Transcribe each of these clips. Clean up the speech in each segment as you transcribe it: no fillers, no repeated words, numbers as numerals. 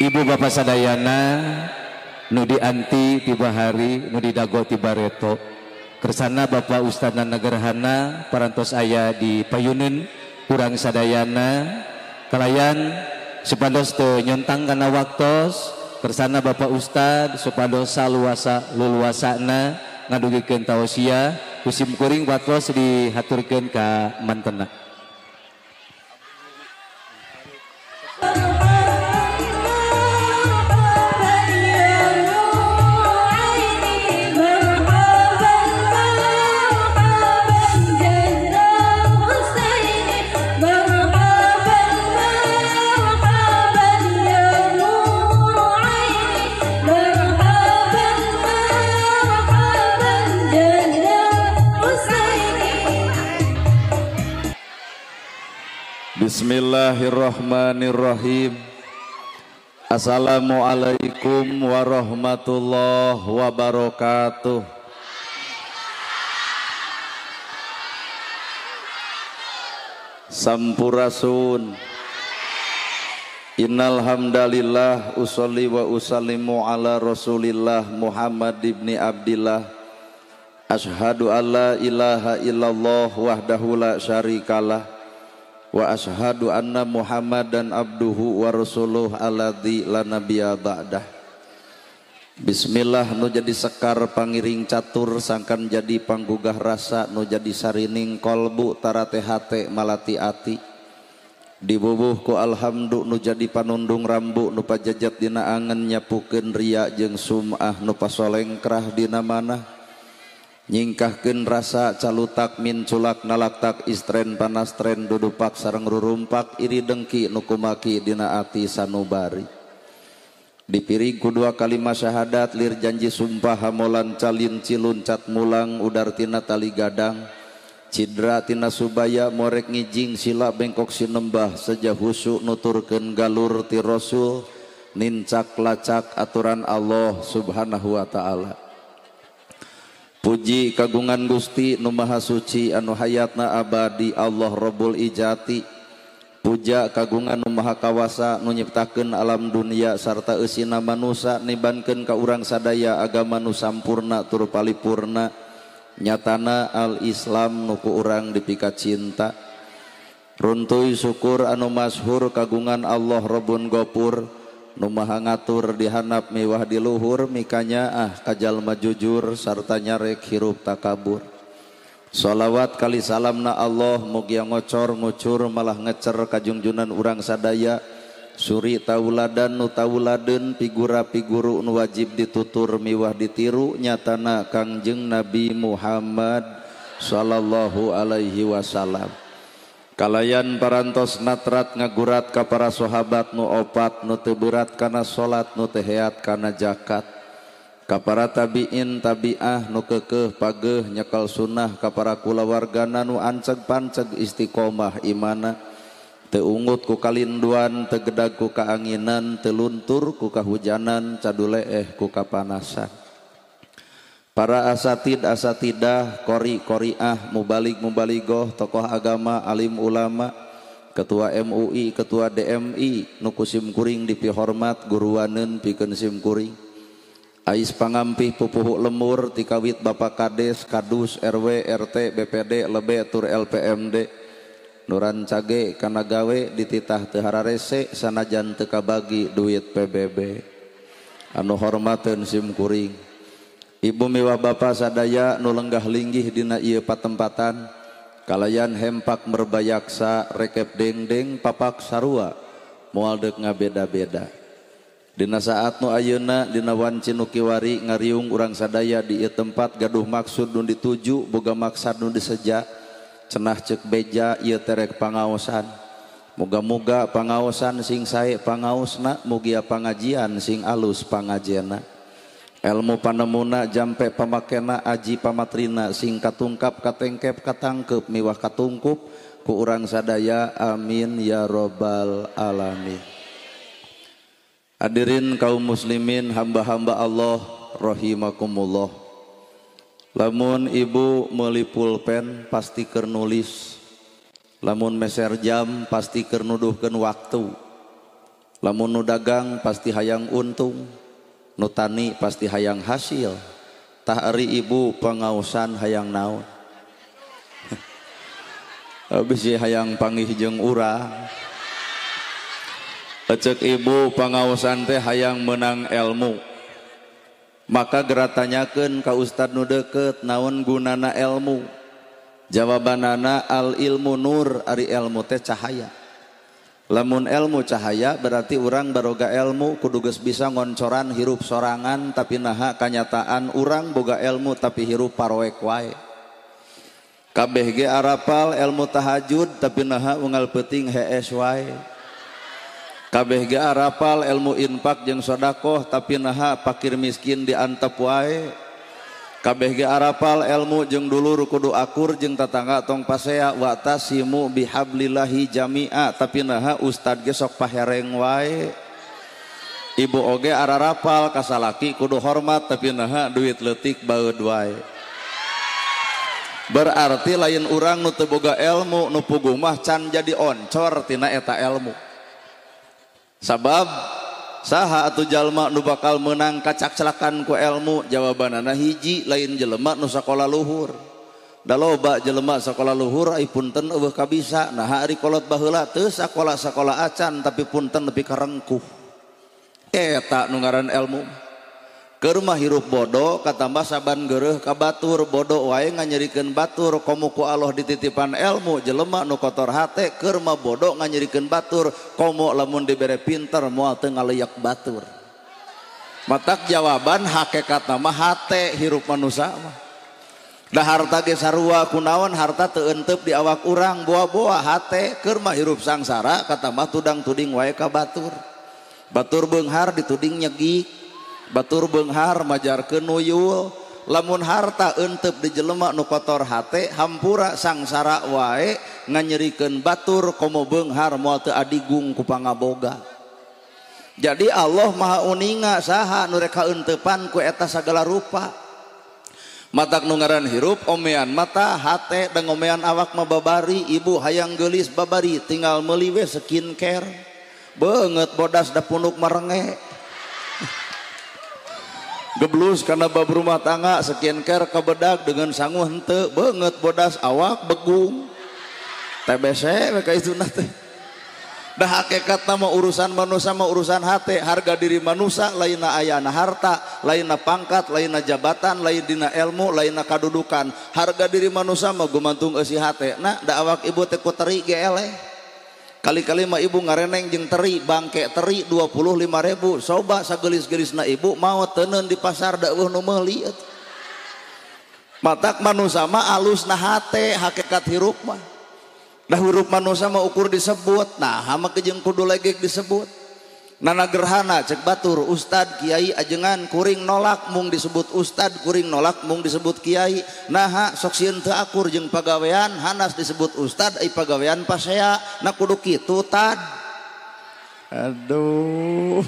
Ibu bapak sadayana nu dianti tiba hari nu didago tiba reto. Kersana Bapak Ustadz Nana Gerhana parantos aya di payuneun urang sadayana kalayan supados teu nyontang kana waktos. Kersana Bapak Ustadz supados saluasa luluasana ngadugikeun tausiah ku simkuring waktos dihaturkeun ka mantena. Bismillahirrahmanirrahim. Assalamualaikum warahmatullahi wabarakatuh. Sampurasun. Innal hamdalillah usolli wa usallimu ala Rasulillah Muhammad ibni Abdillah. Ashhadu alla ilaha illallah wahdahu la syarikalah wa ashhadu anna Muhammadan abduhu wa rasuluh alladzi la nabiyya ba'dah. Bismillah nu jadi sekar pangiring catur sangkan jadi panggugah rasa nu jadi sarining kolbu tarate hate malati ati dibubuh ku alhamdu nu jadi panundung rambu nu pajajat dina angen nyapukeun ria jeung sum'ah nu pasolengkrah dina manah nyingkahkeun rasa calutak minculak nalaktak istren panastren dudupak sareng rurumpak iri dengki nu kumaki dina ati sanubari dipiring ku dua kalimat syahadat lir janji sumpah hamolan calin cilun cat mulang udar tina tali gadang cidra tina subaya morek ngijing sila bengkok sinembah seja husu nuturkeun galur ti rasul nincak lacak aturan Allah subhanahu wa ta'ala. Puji kagungan Gusti nu Maha Suci anu hayatna abadi Allah Rabbul Ijati. Puja kagungan nu Maha Kawasa nu nyiptakeun alam dunia sarta eusina manusa nibankeun ka urang sadaya agama nu sampurna tur palipurna nyatana al-Islam nu ku urang dipika cinta. Runtuy syukur anu masyhur kagungan Allah Rabbun Gopur nu maha ngatur dihanap miwah di luhur mikanya ah kajalma jujur sarta nyarek hirup takabur. Sholawat kali salamna Allah mugia ngocor ngucur malah ngecer kajungjunan urang sadaya suri tauladan nu tauladeun pigura piguru nu wajib ditutur miwah ditiru nyatana Kangjeng Nabi Muhammad sallallahu alaihi wasallam. Kalayan parantos natrat ngagurat ka para sahabat nu opat nu teu berat kana salat nu teu heat kana zakat ka para tabiin tabiah nu keukeuh pageuh nyekel sunnah ka para kulawargana nu anceg panceg istiqomah imana teu ungut ku kalinduan teu gedag ku kaanginan teu luntur ku kahujanan caduleeh ku kapanasan. Para asatid asatidah, kori koriah, mubalik mubaligoh, tokoh agama, alim ulama, ketua MUI, ketua DMI, nu ku simkuring dipihormat, guruaneun pikeun simkuring. Ais pangampih pupuhu lemur, tikawit Bapak Kades, Kadus, RW, RT, BPD, lebe tur LPMD. Nuran cage kana gawe dititah teu hararese sanajan teu kabagi duit PBB. Anu hormateun simkuring. Ibu miwah bapa sadaya nu lenggah linggih dina ieu patempatan kalayan hempak merbayaksa rekep dengdeng papak sarua moal deuk ngabeda-beda. Dina saat nu ayeuna dina wanci nu kiwari ngariung urang sadaya di ieu tempat gaduh maksud nu dituju boga maksad nu diseja cenah ceuk beja ieu terek pangaosan. Moga-moga pangaosan sing sae pangaosna mugia pangajian sing alus pangajena. Ilmu panemuna jampe pamakena aji pamatrina sing katungkap katengkep katangkep miwah katungkup ku urang sadaya amin ya robbal alamin. Hadirin kaum muslimin hamba-hamba Allah rahimakumullah. Lamun ibu meuli pulpen pasti keur nulis. Lamun meser jam pasti keur nuduhkeun waktu. Lamun nu dagang pasti hayang untung, nu tani pasti hayang hasil. Tah ari ibu pangaosan hayang naon? Bisi hayang panggih jeung urang. Cek ibu pangaosan teh hayang menang ilmu. Maka geura tanyakeun ka ustad nu deukeut naon gunana ilmu. Jawabanana al ilmu nur, ari ilmu teh cahaya. Lamun ilmu cahaya berarti urang baroga ilmu kudu geus bisa ngoncoran hirup sorangan, tapi naha kanyataan urang boga ilmu tapi hirup paroek wae. Kabeh ge arapal ilmu tahajud tapi naha unggal peuting hees wae. Kabeh ge arapal ilmu infak jeung sedekah tapi naha pakir miskin diantep wae. Kabeh ge arapal ilmu jeung dulur kudu akur jeung tatangga tong pasea wa tasimu bihablillahi jami'a tapi naha ustad ge sok pahereng wae. Ibu oge ararapal ka salaki kudu hormat tapi naha duit leutik baeud wae. Berarti lain urang nu teu boga ilmu nu puguh mah can jadi oncor tina eta ilmu. Sabab saha atuh jalma nu bakal meunang kacakclakan ku ilmu? Jawabanana hiji, lain jelema nu sakola luhur. Da loba jelema sakola luhur ai punten eueuh kabisa. Naha ari kolot baheula teu sakola-sakola acan tapi punten nepi ka rengkuh. Eta nu ngaran ilmu. Keur mah hirup bodoh katambah saban geureuh ka batur, bodoh wae nganyerikeun batur komo ku Allah dititipan ilmu. Jelema nu kotor hate keur mah bodoh nganyerikeun batur komo lamun dibere pinter moal teu ngaleyak batur. Matak jawaban hakikatna mah hate hirup manusia mah. Da harta ge sarua kunaon harta teu enteup di awak urang boa-boa hate keur mah hirup sangsara katambah tudang tuding wae ka batur. Batur beunghar dituding nyegik, batur beunghar majarkeun nuyul. Lamun harta enteup di jelema nu kotor hate hampura sangsara wae nganyerikeun batur komo beunghar moal teu adigung ku pangaboga. Jadi Allah Maha uninga saha nu rek kaeuteupan ku eta sagala rupa. Matak nu ngaran hirup omean mata hate dan omean awak mah babari. Ibu hayang geulis babari tinggal meuli we skincare beungeut bodas da punuk marenge. Geblus karena bab rumah tangga skincare kebedak dengan sangu henteu beungeut bodas awak begung TBC we ka itu teh. Dah hakikatna mah urusan manusia mah urusan hate. Harga diri manusia lainna ayana harta, lainna pangkat, lainna jabatan, lain dina ilmu, lainna kadudukan. Harga diri manusia mah gumantung eusi hate. Nah da awak ibu teh ku teri ge eleh. Kali-kali mah ibu ngareneng jeung teri, bangke teri 25.000. Soba sagelis-gelisna ibu mau teuneun di pasar da eueuh nu meuli atuh. Matak manusia mah alusna hate hakikat hirup mah. Dah hirup manusia mah ukur disebut, nah hama kejeng kudu legek disebut. Nana gerhana cek batur ustad kiai ajengan kuring nolak mung disebut ustad, kuring nolak mung disebut kiai. Naha sok sieun teu akur jeung pagawean hanas disebut ustad ai pagawean pasea na kudu kitu tad. Aduh.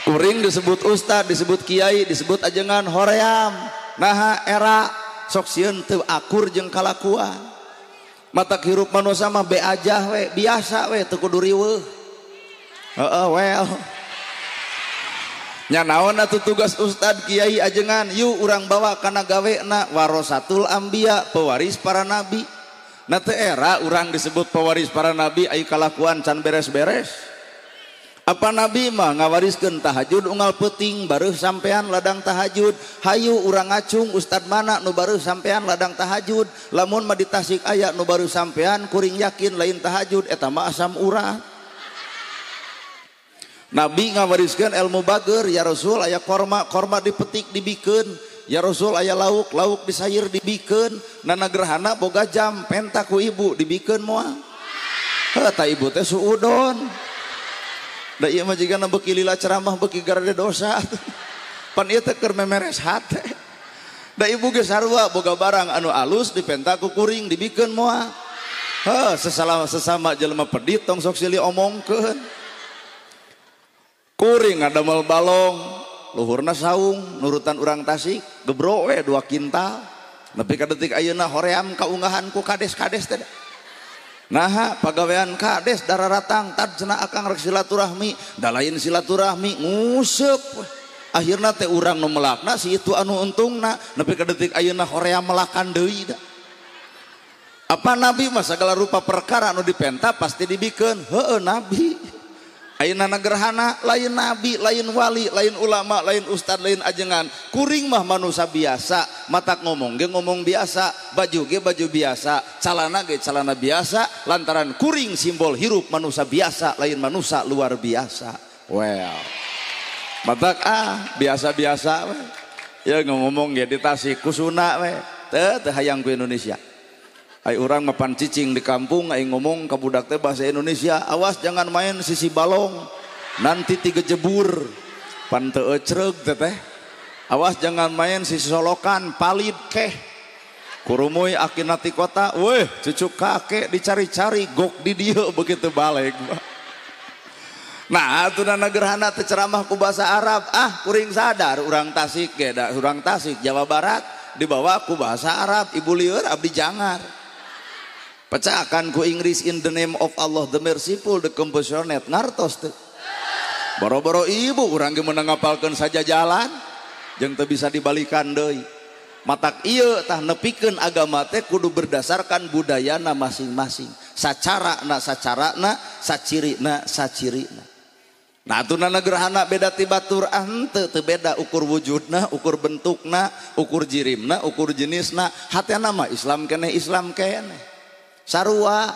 Kuring disebut ustad, disebut kiai, disebut ajengan hoream. Naha era sok sieun teu akur jeung kalakuan. Matak hirup manusia mah be aja we, biasa we teu kudu riweuh. Heeh, well. Nya naon atuh tugas ustad kiai ajengan, yuk urang bawa kana gawena warasatul anbiya, pewaris para nabi. Na teu era urang disebut pewaris para nabi ai kalakuan can beres-beres. Apa nabi mah ngawariskeun tahajud unggal peuting bareuh sampean ladang tahajud. Hayu urang ngacung ustad mana nu bareuh sampean ladang tahajud. Lamun mah di Tasik aya nu bareuh sampean kuring yakin lain tahajud eta mah asam urat. Nabi ngawariskeun ilmu bager, ya Rasul aya korma, korma dipetik dibikeun. Ya Rasul aya lauk, lauk disayir dibikeun. Nana gerhana boga jam penta ku ibu dibikeun moal. Heuh ta ibu teh suudon. Da ieu mah jigana beuki lila ceramah beuki garade dosa. Pan ieu teh keur memeres hate. Da ibu ge sarua boga barang anu alus dipenta ku kuring dibikeun moal. Heuh sesama jelema pedit tong sok silih omongkeun. Kuring ngadamel balong luhurna saung nurutan urang Tasik gebro we 2 kintal. Nepi ka detik ayeuna hoream kaunggahan ku kades-kades teh. Nah pagawean kades dararatang tad cenah akang rek silaturahmi da lain silaturahmi nguseup akhirna teh urang nu melakna si itu anu untungna nepi ka detik ayeuna horea melakan deui da. Apa nabi mah segala rupa perkara anu dipenta pasti dibikeun heueuh nabi. Ayeuna gerhana lain nabi, lain wali, lain ulama, lain ustad, lain ajengan. Kuring mah manusia biasa, matak ngomong ge ngomong biasa, baju ge baju biasa, calana ge calana biasa, lantaran kuring simbol hirup manusia biasa, lain manusia luar biasa. Well, matak biasa-biasa we. Ya ngomong ge di Tasik kusuna we. Teu teu hayang ku Indonesia. Ai urang mapan cicing di kampung ai ngomong ka budak teh bahasa Indonesia, awas jangan main sisi balong nanti tiga jebur pan teu ecreug teh. Awas jangan main sisi solokan palid keh kurumuy akinati kota weh cucu kakek dicari-cari gok di dieu begitu balik. Nah atuh gerhana teh ceramah ku bahasa Arab, kuring sadar urang Tasik ge da urang Tasik Jawa Barat dibawa ku bahasa Arab ibu lieur abdi jangar. Pecahkan ku Inggris in the name of Allah the merciful the compassionate ngartos teu. Boro-boro ibu urang ge meunang ngapalkeun saja jalan jeung teu bisa dibalikan deui. Matak ieu tah nepikeun agama teh kudu berdasarkan budayana masing-masing. Sacarana sacarana, sacirina sacirina. Nah atunana gerhana beda ti batur henteu teu beda ukur wujudna, ukur bentukna, ukur jirimna, ukur jenisna. Hatena mah Islam keneh Islam keneh. Sarua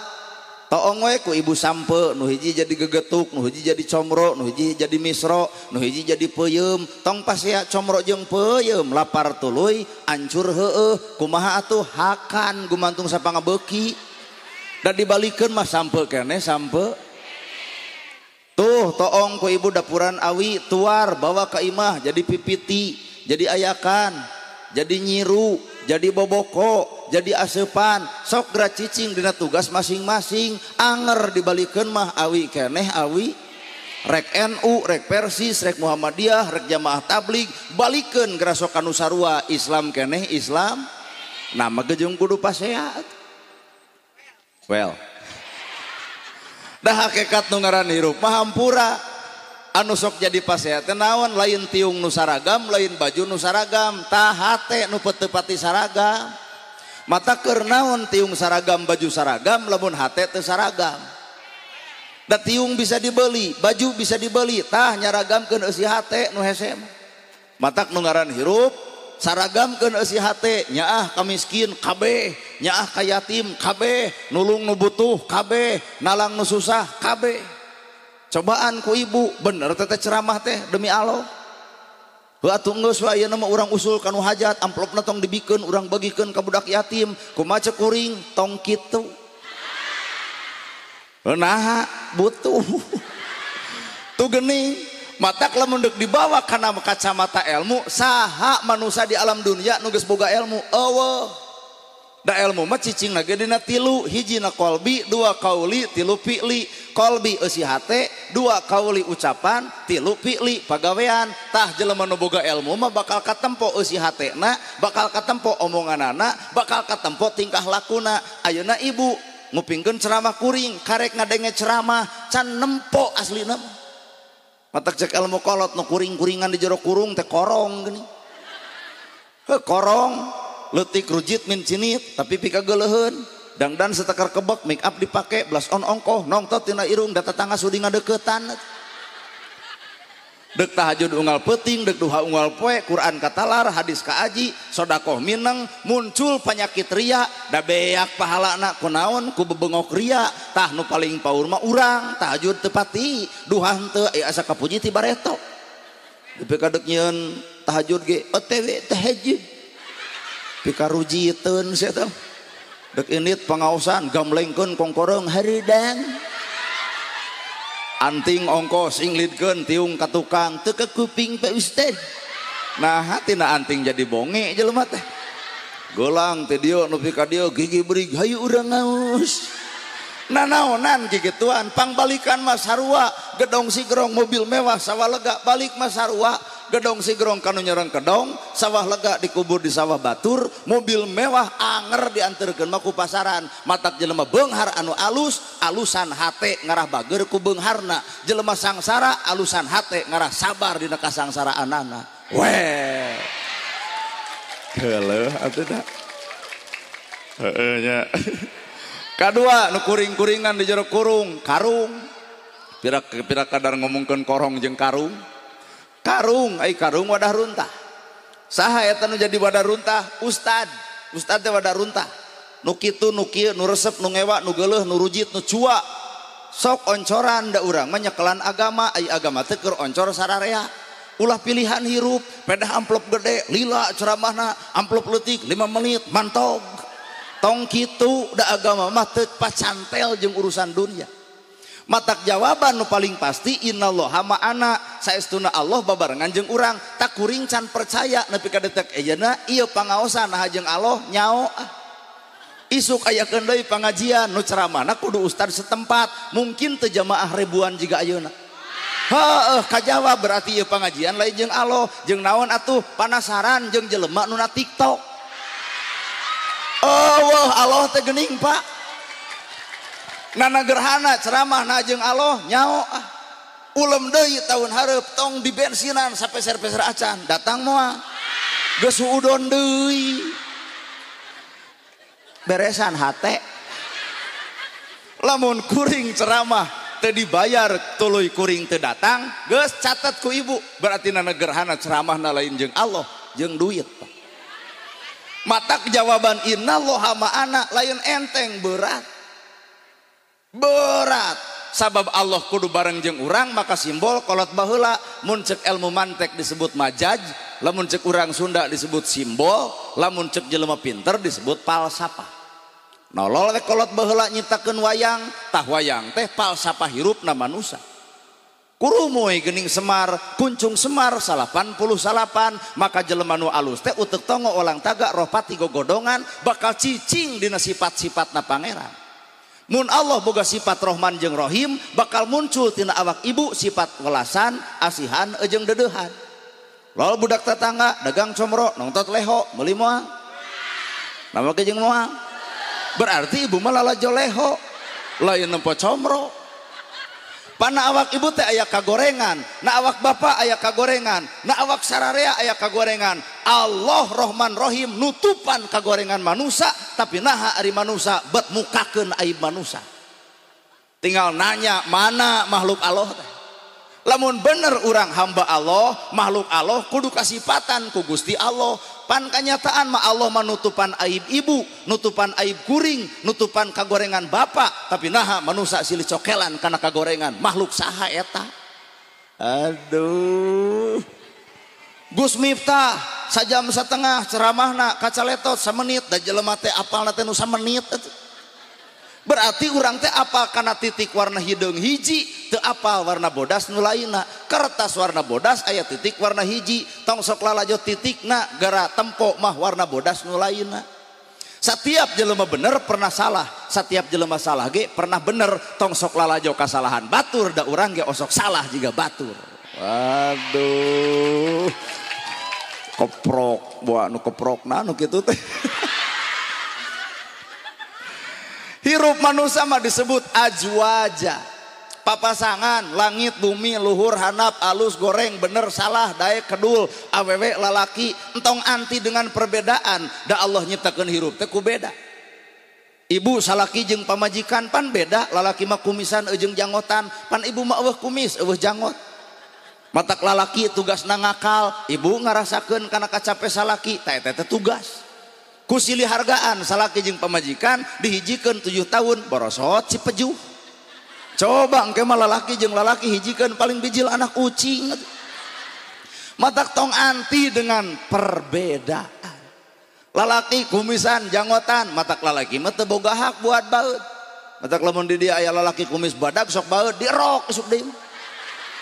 toong we ku ibu sampe nu hiji jadi gegetuk, nu hiji jadi comro, nu hiji jadi misro, nu hiji jadi peuyeum. Tong pasea comro jeung peuyeum lapar tuluy ancur heueuh kumaha atuh hakan gumantung sapangabeuki. Da dibalikeun mah sampe keneh sampe. Tuh toong ku ibu dapuran awi tuar bawa ka imah jadi pipiti, jadi ayakan, jadi nyiru, jadi boboko, jadi aseupan. Sok geura cicing dina tugas masing-masing. Anger dibalikeun mah awi keneh awi. Rek NU, rek Persis, rek Muhammadiyah, rek jamaah tabligh, balikeun geura sok kanu sarua Islam keneh Islam. Nah mah jeung kudu pasea. Well. Dah hakikat nu ngaran hirup mah hampura. Anu sok jadi pasea teh naon lain tiung nu saragam, lain baju nu saragam, tah hate nu teu pati saragam. Mata keur naon tiung saragam baju saragam lamun hate teu saragam. Da tiung bisa dibeli, baju bisa dibeli, tah nyaragamkeun eusi hate nu hese mah. Matak nu ngaran hirup saragamkeun eusi hate, nyaah ka miskin kabeh, nyaah ka yatim kabeh, nulung nu butuh kabeh, nalang nu susah kabeh. Cobaan ku ibu bener teh ceramah teh demi Allah. Heuh atuh geus we ayeuna mah urang usul ka nu hajat, amplopna tong dibikeun urang bagikeun ka budak yatim, kumaha ceuk kuring tong kitu. Naha butuh. Tuh geuning matak lamun deuk dibawa kana kacamata ilmu, saha manusia di alam dunia nu geus boga ilmu? Eueuh. Da ilmu mah cicingna ge dina tilu, hijina qalbi, dua kauli, tilu fi'li. Qalbi eusi hate, dua kauli ucapan, tilu fi'li pagawean. Tah jelema nu boga ilmu mah bakal katempo eusi hatena, bakal katempo omonganana, bakal katempo tingkah lakuna. Ayeuna ibu ngupingkeun ceramah kuring, karek ngadenge ceramah can nempo aslina. Matak cek ilmu kolot nu kuring-kuringan di jero kurung teh korong geuning. Heuh korong leutik rujit min cinit tapi pikageuleuheun dangdan setekar kebek make up dipake blush on ongkoh nongtot tina irung da tetangga sudi ngadeukeutan. Dek tahajud unggal peuting, dek duha unggal poe, Quran katalar, hadis kaaji, sodakoh mineng, muncul penyakit ria, da beak pahalana kunaon ku bebengok ria, tah nu paling paur mah urang, tahajud teu pati, duha henteu aya asa kapuji ti bareto. Dipika dek nyieun tahajud ge OTW tahajud. Pikarujiteun sia teh. Dek indit pangaosan gamlengkeun kongkorong hareudang. Anting ongkos inglidkeun tiung ka tukang teu ke kuping Pak Ustad. Nah hatina anting jadi bonge jelema teh. Golang teh dieu nepi ka dieu gigi berig hayu urang ngaos. Nanaonan kikituan pangbalikan mah sarua gedong sigerong mobil mewah sawalega balik mah sarua Gedong sigrong kanu nyerang kedong, sawah lega dikubur di sawah batur, mobil mewah anger dianterkeun mah ku pasaran. Matak jelema beunghar anu alus, alusan hate ngarah bager ku beungharna. Jelema sangsara alusan hate ngarah sabar dina kasangsaraanana. Weh. Geuleuh atuh da. Heeh nya. Kadua nu kuring-kuringan di jero kurung, karung. Pira-pira kadar ngomongkeun korong jeung karung. Karung, ai karung wadah runtah. Saha eta nu jadi wadah runtah? Ustad. Ustad teh wadah runtah. Nu kitu, nu kieu, nu resep, nu ngewa, nu geuleuh, nu rujit, nu cua. Sok oncoran da urang mah nyekelan agama, ai agama teh keur oncor sararea. Ulah pilihan hirup, pedah amplop gede, lila ceramahna, amplop leutik 5 menit mantog. Tong kitu da agama mah teu pacantel jeung urusan dunia. Matak jawaban nu paling pasti innallaha ma'ana, saestuna Allah babarengan jeung urang. Tak kuring can percaya nepi ka detik ayeuna ieu pangaosan naha jeung Allah nyao. Isuk ayakeun deui pangajian nu ceramahna kudu ustad setempat, mungkin teu jamaah ribuan jiga ayeuna. Heuh, kajawab berarti ieu pangajian lain jeung Allah, jeung naon atuh panasaran jeung jelema nu na TikTok. Oh, Allah teh geuning Pak. Nana gerhana ceramah na jeung Allah nyao ah. Ulem deui tahun hareup tong di bensinan sapeser-peser acan datang moal. Geus suudon deui. Beresan hate. Lamun kuring ceramah teu dibayar tuluy kuring teu datang, geus catet ku ibu berarti nana gerhana ceramahna lain jeung Allah jeung duit. Matak jawaban innallaha ma'ana lain enteng berat. Berat sabab Allah kudu bareng jeung urang, maka simbol kolot baheula mun cek ilmu mantek disebut majaj, lamun cek urang Sunda disebut simbol, lamun cek jelema pinter disebut palsafah. Nolol we kolot baheula nyiptakeun wayang, tah wayang teh palsafah hirupna manusa. Kurumuy geuning Semar, kuncung Semar 89, maka jelema nu alus teh uteuk tongo olang taga roh pati gogodongan bakal cicing dina sifat-sifatna pangeran. Mun Allah boga sifat Rohman jeung Rohim bakal muncul tina awak ibu sifat welasan, asihan jeung deudeuhan. Lalu budak tetangga dagang comro nongtot leho meuli moal. Nama ge jeung moal. Berarti ibu mah lalajo leho, lain nempo comro. Pana awak ibu teh aya kagorengan, na awak bapak aya kagorengan, na awak sararea aya kagorengan. Allah Rohman Rohim nutupan kagorengan manusa, tapi naha ari manusa bet mukakeun aib manusa. Tinggal nanya mana makhluk Allah teh. Lamun bener urang hamba Allah, makhluk Allah kudu kasipatan ku Gusti Allah. Pan kanyataan mah Allah menutupan aib ibu, nutupan aib kuring, nutupan kagorengan bapak, tapi naha manusa silih cokelan kana kagorengan makhluk saha eta. Aduh. Gus Miftah sajam setengah ceramahna kacaletot samenit da jelema teh apalna teh nu samenit. Berarti urang teh apal kana titik warna hideung hiji, teu apal warna bodas nu lainna. Kertas warna bodas aya titik warna hiji, tong sok lalajo titikna gara tempo mah warna bodas nu lainna. Setiap jelema bener pernah salah, setiap jelema salah ge pernah bener, tong sok lalajo kasalahan batur da urang ge osok salah jiga batur. Waduh. Keprok, buah nu keprokna nu kitu teh. Hirup manusia mah disebut ajwaja, papasangan langit bumi luhur handap alus goreng bener salah daek kedul awewe lalaki, entong anti dengan perbedaan da Allah nyiptakeun hirup teh ku beda. Ibu salaki jeung pamajikan pan beda, lalaki mah kumisan jeung janggotan, pan ibu mah eueuh kumis eueuh janggot. Matak lalaki tugasna ngakal, ibu ngarasakeun kana kacape salaki, tah eta teh tugas. Ku silih hargaan salaki jeung pamajikan dihijikeun 7 tahun borosot si pejuh. Coba engke mah lalaki jeung lalaki hijikeun paling bijil anak ucing. Matak tong anti dengan perbedaan. Lalaki kumisan janggotan, matak lalaki mah teu boga hak buat baeud. Matak lamun di dieu aya lalaki kumis badag sok baeud dirok isuk deui.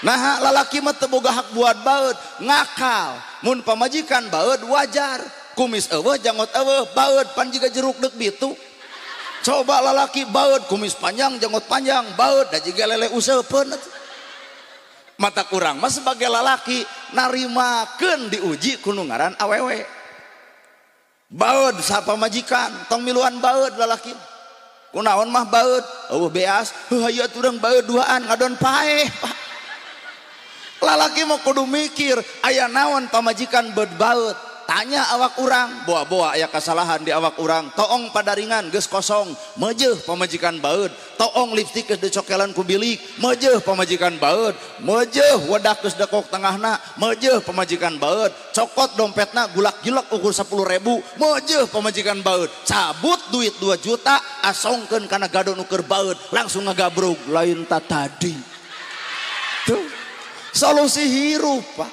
Nah lalaki mah teu boga hak buat baeud, ngakal. Mun pamajikan baeud wajar. Kumis eueuh janggot eueuh baeud pan jiga jeruk deuk bitu. Coba lalaki baeud kumis panjang janggot panjang baeud da jiga lele useupeun. Mata kurang mah sebagai lalaki narimakeun diuji ku nu ngaran awewe. Baeud sapa majikan, tong miluan baeud lalaki. Kunaon mah baeud, eueuh beas, heuh hayu atuh urang baeud duaan ngadon paeh, Pak. Lalaki mah kudu mikir aya naon pamajikan beud baeud. Tanya awak urang, boa-boa aya kasalahan di awak urang, toong padaringan geus kosong, meujeuh pamajikan baeud, toong lipstik geus dicokelan ku bilik, meujeuh pamajikan baeud, meujeuh wedak geus dekok tengahna, meujeuh pamajikan baeud, cokot dompetna gulak-gilek ukur 10.000, meujeuh pamajikan baeud, cabut duit 2 juta, asongkeun kana gado nu keur baeud, langsung ngagabrug lain ta tadi. Tuh, solusi hirup, Pak.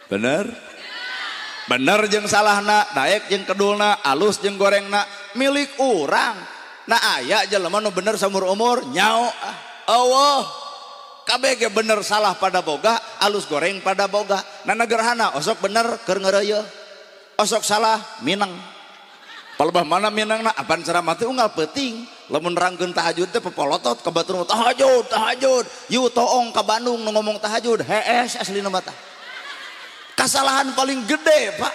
Bener? Bener jeung salahna, daek jeung kedulna, alus jeung gorengna, milik urang. Nah aya jelema nu bener saumur umur nyao eueuh. Kabeh ge bener salah pada boga, alus goreng pada boga. Nah gerhana osok bener keur ngeureuyeun. Osok salah mineng. Palebah mana minengna apan ceramah teh unggal peuting. Lamun nerangkeun tahajud teh pepolotot ka batur tahajud, tahajud. Yu toong ka Bandung nu ngomong tahajud, hees aslina mah tah. Kesalahan paling gede, Pak.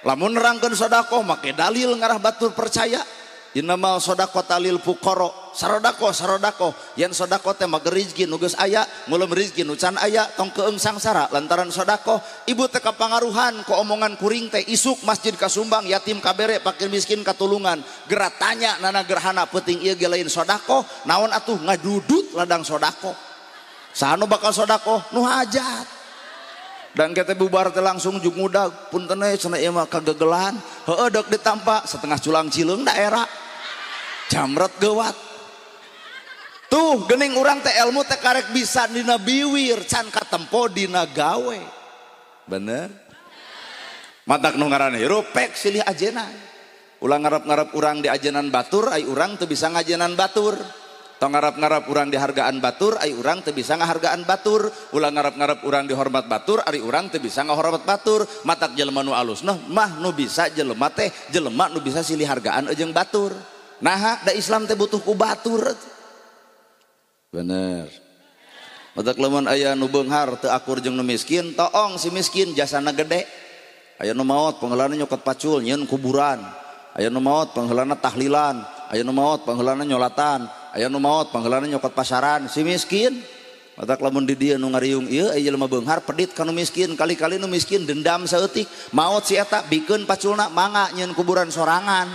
Lamun nerangkeun sedekah make dalil ngarah batur percaya. Innamal sedekah lil fuqara, sarodako sarodako. Yen sedekah teh mah rezeki nu geus aya, ngulem rezeki nu can aya, tong keung sangsara lantaran sedekah. Ibu teh kapangaruhan ku omongan kuring teh isuk masjid kasumbang, yatim kabere, fakir miskin katulungan. Geura tanya nana gerhana peuting ieu ge lain sedekah, naon atuh ngadudut ladang sedekah. Saha nu bakal sedekah? Nu hajat. Dan kita bubar teh langsung jug muda punten we cenah ieu mah kagegelan heueuh deuk ditampa setengah culang cileung daerah jamret geuwat tuh geuning urang teh ilmu teh karek bisa dina biwir can katempo dina gawe bener matak nu ngaran hirup pek silih ajenan ulah ngarep-ngarep urang di ajenan batur ai urang teu bisa ngajenan batur. Tong ngarap-ngarap urang dihargaan batur, ai urang teu bisa ngahargaan batur. Ulah ngarap-ngarap urang dihormat batur, ari urang teu bisa ngahormat batur. Matak jelema nu alusna mah nu bisa jelema teh, jelema nu bisa silih hargaan jeung batur. Naha da Islam teh butuh ku batur. Bener. Matak lamun aya nu beunghar teu akur jeung nu miskin, toong si miskin jasana gede. Aya nu maot pangheulana nyokot pacul nyieun kuburan. Aya nu maot pangheulana tahlilan, aya nu maot pangheulana nyolatan. Aya nu maot pangheulana nyokot pasaran si miskin. Matak lamun di dieu nu ngariung ieu aya jelema beunghar pedit ka nu miskin, kali-kali nu miskin dendam saeutik, maot si eta bikeun paculna mangga nyieun kuburan sorangan.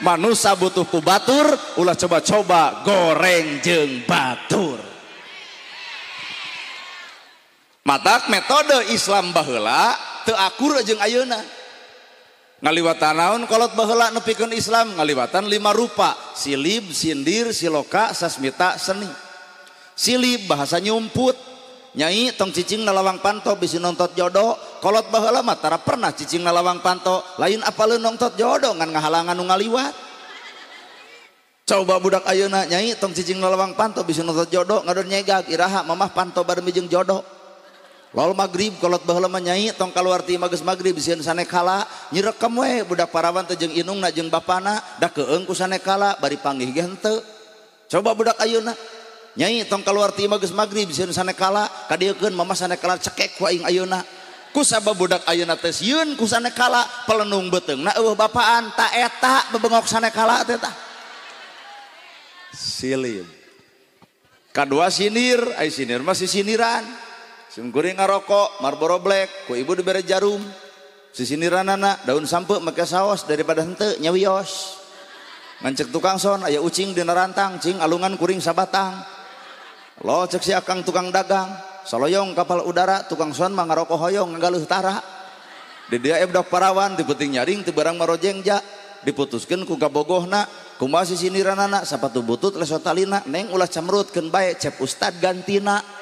Manusa butuh ku batur, ulah coba-coba goreng jeung batur. Matak metode Islam baheula teu akur jeung ayeuna. Ngaliwatan naon kolot baheula nepikeun Islam ngaliwatan 5 rupa silib, sindir, siloka, sasmita, seni. Silib bahasa nyumput, nyai tong cicing na lawang panto bisi nontot jodoh. Kolot baheula mah tara pernah cicing na lawang panto, lain apaleun nontot jodoh ngan ngahalangan nu ngaliwat. Coba budak ayeuna nyai tong cicing na lawang panto bisi nontot jodoh ngadon nyegag iraha mamah panto bareng jeung jodoh. Lol magrib kolot baheula mah nyai tong kaluar ti geus magrib sieun sanekala nyirekem we budak parawan teh jeung inungna jeung bapana da keung ku sanekala bari panggih ge henteu. Coba budak ayeuna nyai tong kaluar ti geus magrib sieun sanekala kadieukeun mama sanekala cekek ku aing ayeuna. Ku sabab budak ayeuna teh sieun ku sanekala pelenung beuteungna eueuh bapaan ta eta bebengok sanekala teh tah. Silib. Kadua sinir, ai sinir mah sisiniran. Simkuring ngarokok, Marlboro Black, ku ibu dibere jarum. Sisiniranana daun sampe make saos daripada henteu nyawios. Ngancek tukang son aya ucing dina rantang, cing alungan kuring sabatang. Lo cek si akang tukang dagang, saloyong kapal udara, tukang son mah ngarokok hoyong ngagaluh tara. Di dia budak parawan, ti peuting nyaring ti barang marojengja, diputuskeun ku kabogohna, kumaha sisiniranana sapatu butut leso talina, neng ulah camrut keun bae cep ustad gantina.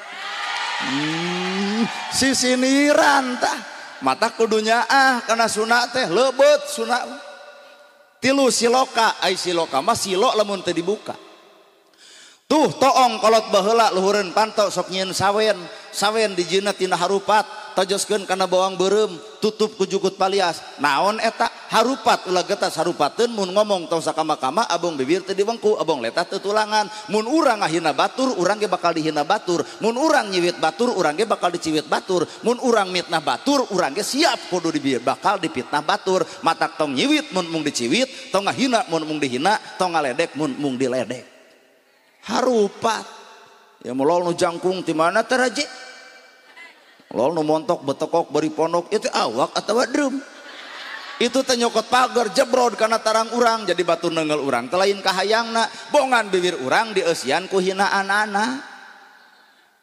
Sisiniran tah mata kudunya ah karena sunat teh lebet sunat tilu siloka ai siloka mah silo lamun teu dibuka. Tuh toong kolot baheula luhureun panto sok nyieun sawen, sawen dijieunna tina harupat, tojoskeun kana bawang beureum, tutup ku jukut palias. Naon eta harupat ulah getas harupateun mun ngomong tong sakama-kama abong bibir teu diwengku, abong letah teu tulangan. Mun urang ngahina batur, urang ge bakal dihina batur. Mun urang nyiwit batur, urang ge bakal diciwit batur. Mun urang mitnah batur, urang ge siap kudu bakal dipitnah batur. Matak tong nyiwit mun mung diciwit, tong ngahina mun mung dihina, tong ngaledek mun mung diledek. Harupat ya molol nu jangkung ti mana teh raje lol nu montok betekok bari pondok itu awak atawa drum itu teh nyokot pagar jebrod kana tarang urang jadi batu nenggel urang teh lain kahayangna bongan bibir urang dieusian ku hinaan anak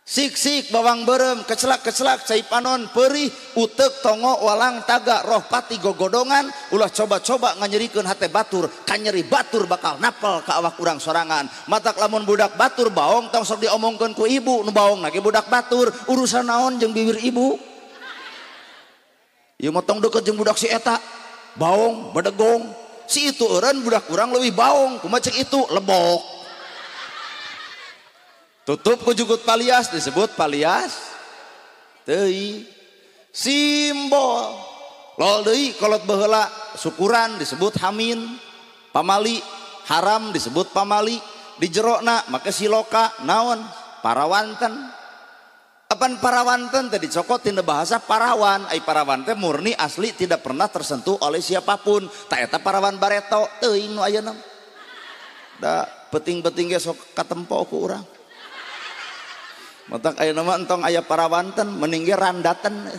sik-sik bawang beureum kecelak-kecelak cai panon perih uteuk tongo walang taga roh pati gogodongan ulah coba-coba nganyerikeun hate batur kanyeri batur bakal napel ka awak urang sorangan matak lamun budak batur baong tong sok diomongkeun ku ibu nu baong na ge budak batur urusan naon jeung bibir ibu ieu mah tong deukeut jeung budak si eta baong bedegong si itu eureun budak urang leuwih baong kumaha cek itu lebok. Tutup ku jukut palias disebut palias teuing simbol lol deui kolot baheula syukuran disebut hamin pamali haram disebut pamali di jerona make siloka naon parawanten apan parawanten teh dicokot tina bahasa parawan ai parawan teh murni asli tidak pernah tersentuh oleh siapapun ta eta parawan bareto teuing nu ayeuna da peting-peting ge sok katempo ku urang. Matak aya nama entong aya parawanten mending ge randaten.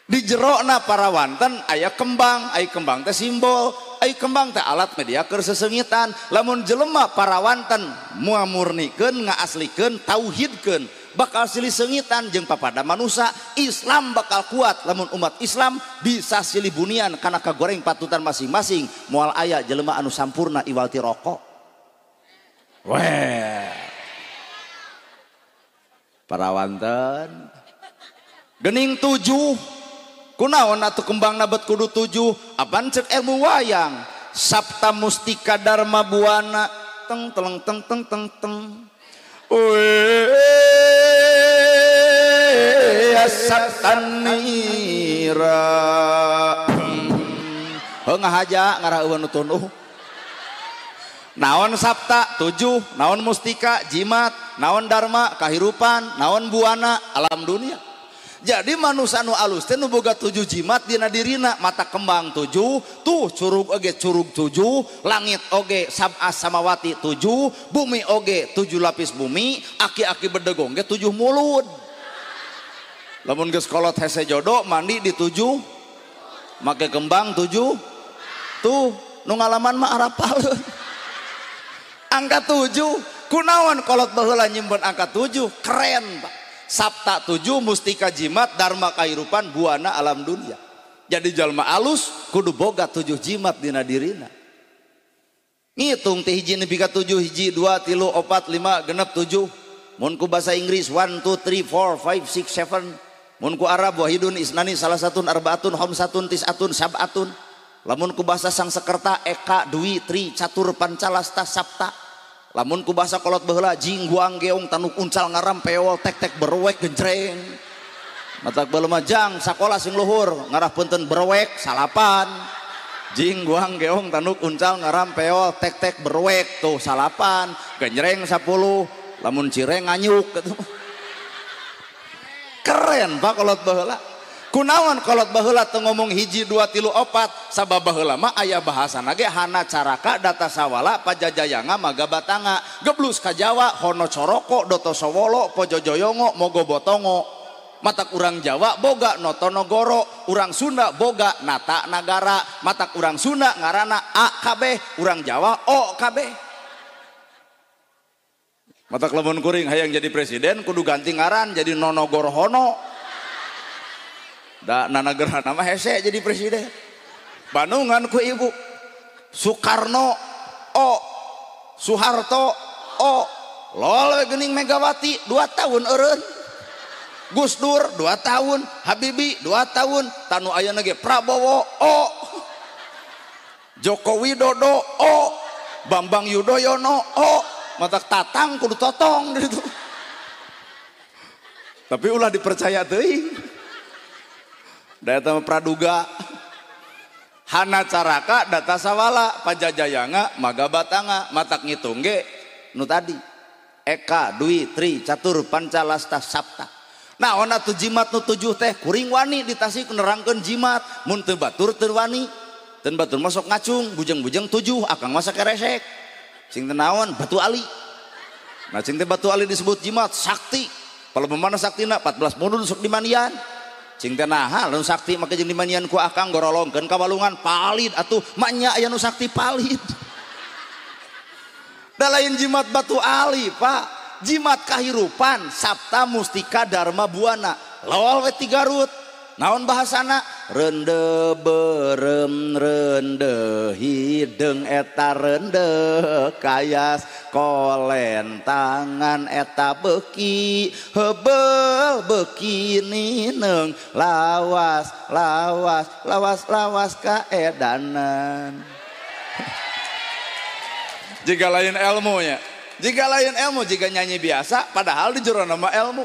Di jerona parawanten aya kembang, ai kembang teh simbol, ai kembang teh alat media keur sesengitan. Lamun jelema parawanten muamurnikeun ngaaslikeun tauhidkeun bakal silih seungitan jeung papada manusa, Islam bakal kuat lamun umat Islam bisa silih bunian kana kagoreng patutan masing-masing moal aya jelema anu sampurna iwal ti rokok. Weh. Parawanten gening 7 kunaon atuh kembang nabet kudu 7 apaan cek ilmu wayang Sabta Mustika Dharma Buana teng teleng teng teng teng teng Saptanira heuh ngahaja ngarah eueun nu tunuh. Naon sabta 7, naon mustika jimat, naon dharma kahirupan, naon buana alam dunia. Jadi manusia nu alus teh nu boga 7 jimat dina dirina, mata kembang 7, tuh curug oge curug 7, langit oge sab'a samawati 7, bumi oge 7 lapis bumi, aki-aki bedegong ge 7 mulud. Lamun geus kolot hese jodoh mandi di 7, make kembang 7, tuh nu ngalaman mah arapaleun. Angka 7, kunaon kolot baheula nyimpen angka 7, keren Pak. Sabta 7, mustika jimat, dharma kahirupan, buana alam dunia. Jadi jalma alus kudu boga 7 jimat dina dirina. Ngitung teh hiji nepi ka 7, hiji, 2, 3, 4, 5, genep 7. Mun ku bahasa Inggris 1, 2, 3, 4, 5, 6, 7. Mun ku Arab wahidun isnani salasatun arbaatun khamsatun tisatun sab'atun. Lamun ku bahasa Sangsekerta eka dwi tri catur pancalasta sapta. Lamun ku bahasa kolot baheula jing guang geong tanuk uncal ngaram peol tek tek berwek genjreng. Matak baheula mah jang sakola sing luhur ngarah punten berwek salapan. Jing guang geong tanuk uncal ngaram peol tek tek berwek tuh salapan genjreng 10 lamun cireng nganyuk gitu. Keren Pak kolot baheula. Kunaon kolot baheula teu ngomong hiji 2 3 4 sabab baheula mah aya bahasana ge hana caraka data sawala pajajayanga maga batanga geblus ka Jawa hono coroko doto sowolo pojojoyongo mogo botongo. Matak urang Jawa boga notonogoro, urang Sunda boga nata nagara, matak urang Sunda ngaranna A kabeh, urang Jawa O kabeh. Matak lamun kuring hayang jadi presiden kudu ganti ngaran jadi Nonogorohono. Da nanagerhana mah hese jadi presiden. Bandungan ku ibu Soekarno O, Soeharto O, lol geuning Megawati 2 tahun eureun. Gus Dur 2 tahun, Habibie 2 tahun, tanu ayeuna ge Prabowo O, Joko Widodo O, Bambang Yudhoyono O. Matak tatang kudu totong di ditu. Tapi ulah dipercaya teuing. Da eta mah praduga. Hana caraka data sawala pajajayanga maga batanga matak ngitung ge nu tadi. Eka, Dwi, Tri, Catur, Panca, Lasta, Sapta. Nah, ona tuh jimat nu 7 teh kuring wani di Tasik nerangkeun jimat, mun teu batur teu wani. Teu batur masuk ngacung, bujeng-bujeng 7, akang masa keresek. Sing teu naon batu ali. Nah, sing teh batu ali disebut jimat sakti. Kalau mana saktina 14 mudun sok dimandian. Sing teh naha nu sakti make jeung dimandian ku akang gorolongkeun ka walungan palid atuh maknya aya nu sakti palid. Da lain jimat batu ali, Pak. Jimat kahirupan Sapta Mustika Dharma Buana. Lawal we ti Garut. Naon bahasana? Rende berem rende hideung eta rende kayas kolen tangan eta beuki heubeuh beuki nineung lawas lawas lawas lawas kaedanan. Jika lain ilmunya, jika lain ilmu, jika nyanyi biasa, padahal di jero nama ilmu.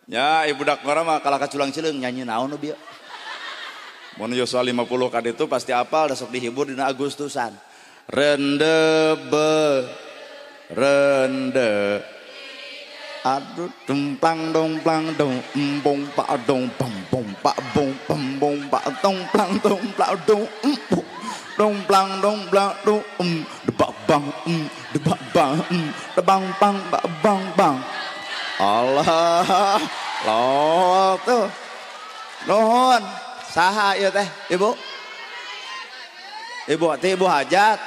Ya, ibu dak ngora mah kalah kaculang cileung nyanyi naon nu bieu. Mun yuswa 50 ka ditu pasti apal da sok dihibur dina Agustusan. Rende be rende aduh demplang dongplang dong embong pak dong bang bong pak bong bong pak dong plang dong plang dong empuk dong plang dong plang dong debak bang debak bang debang bang bang bang bang. Allah lo tuh nuhun saha ieu teh ibu ibu teh ibu hajat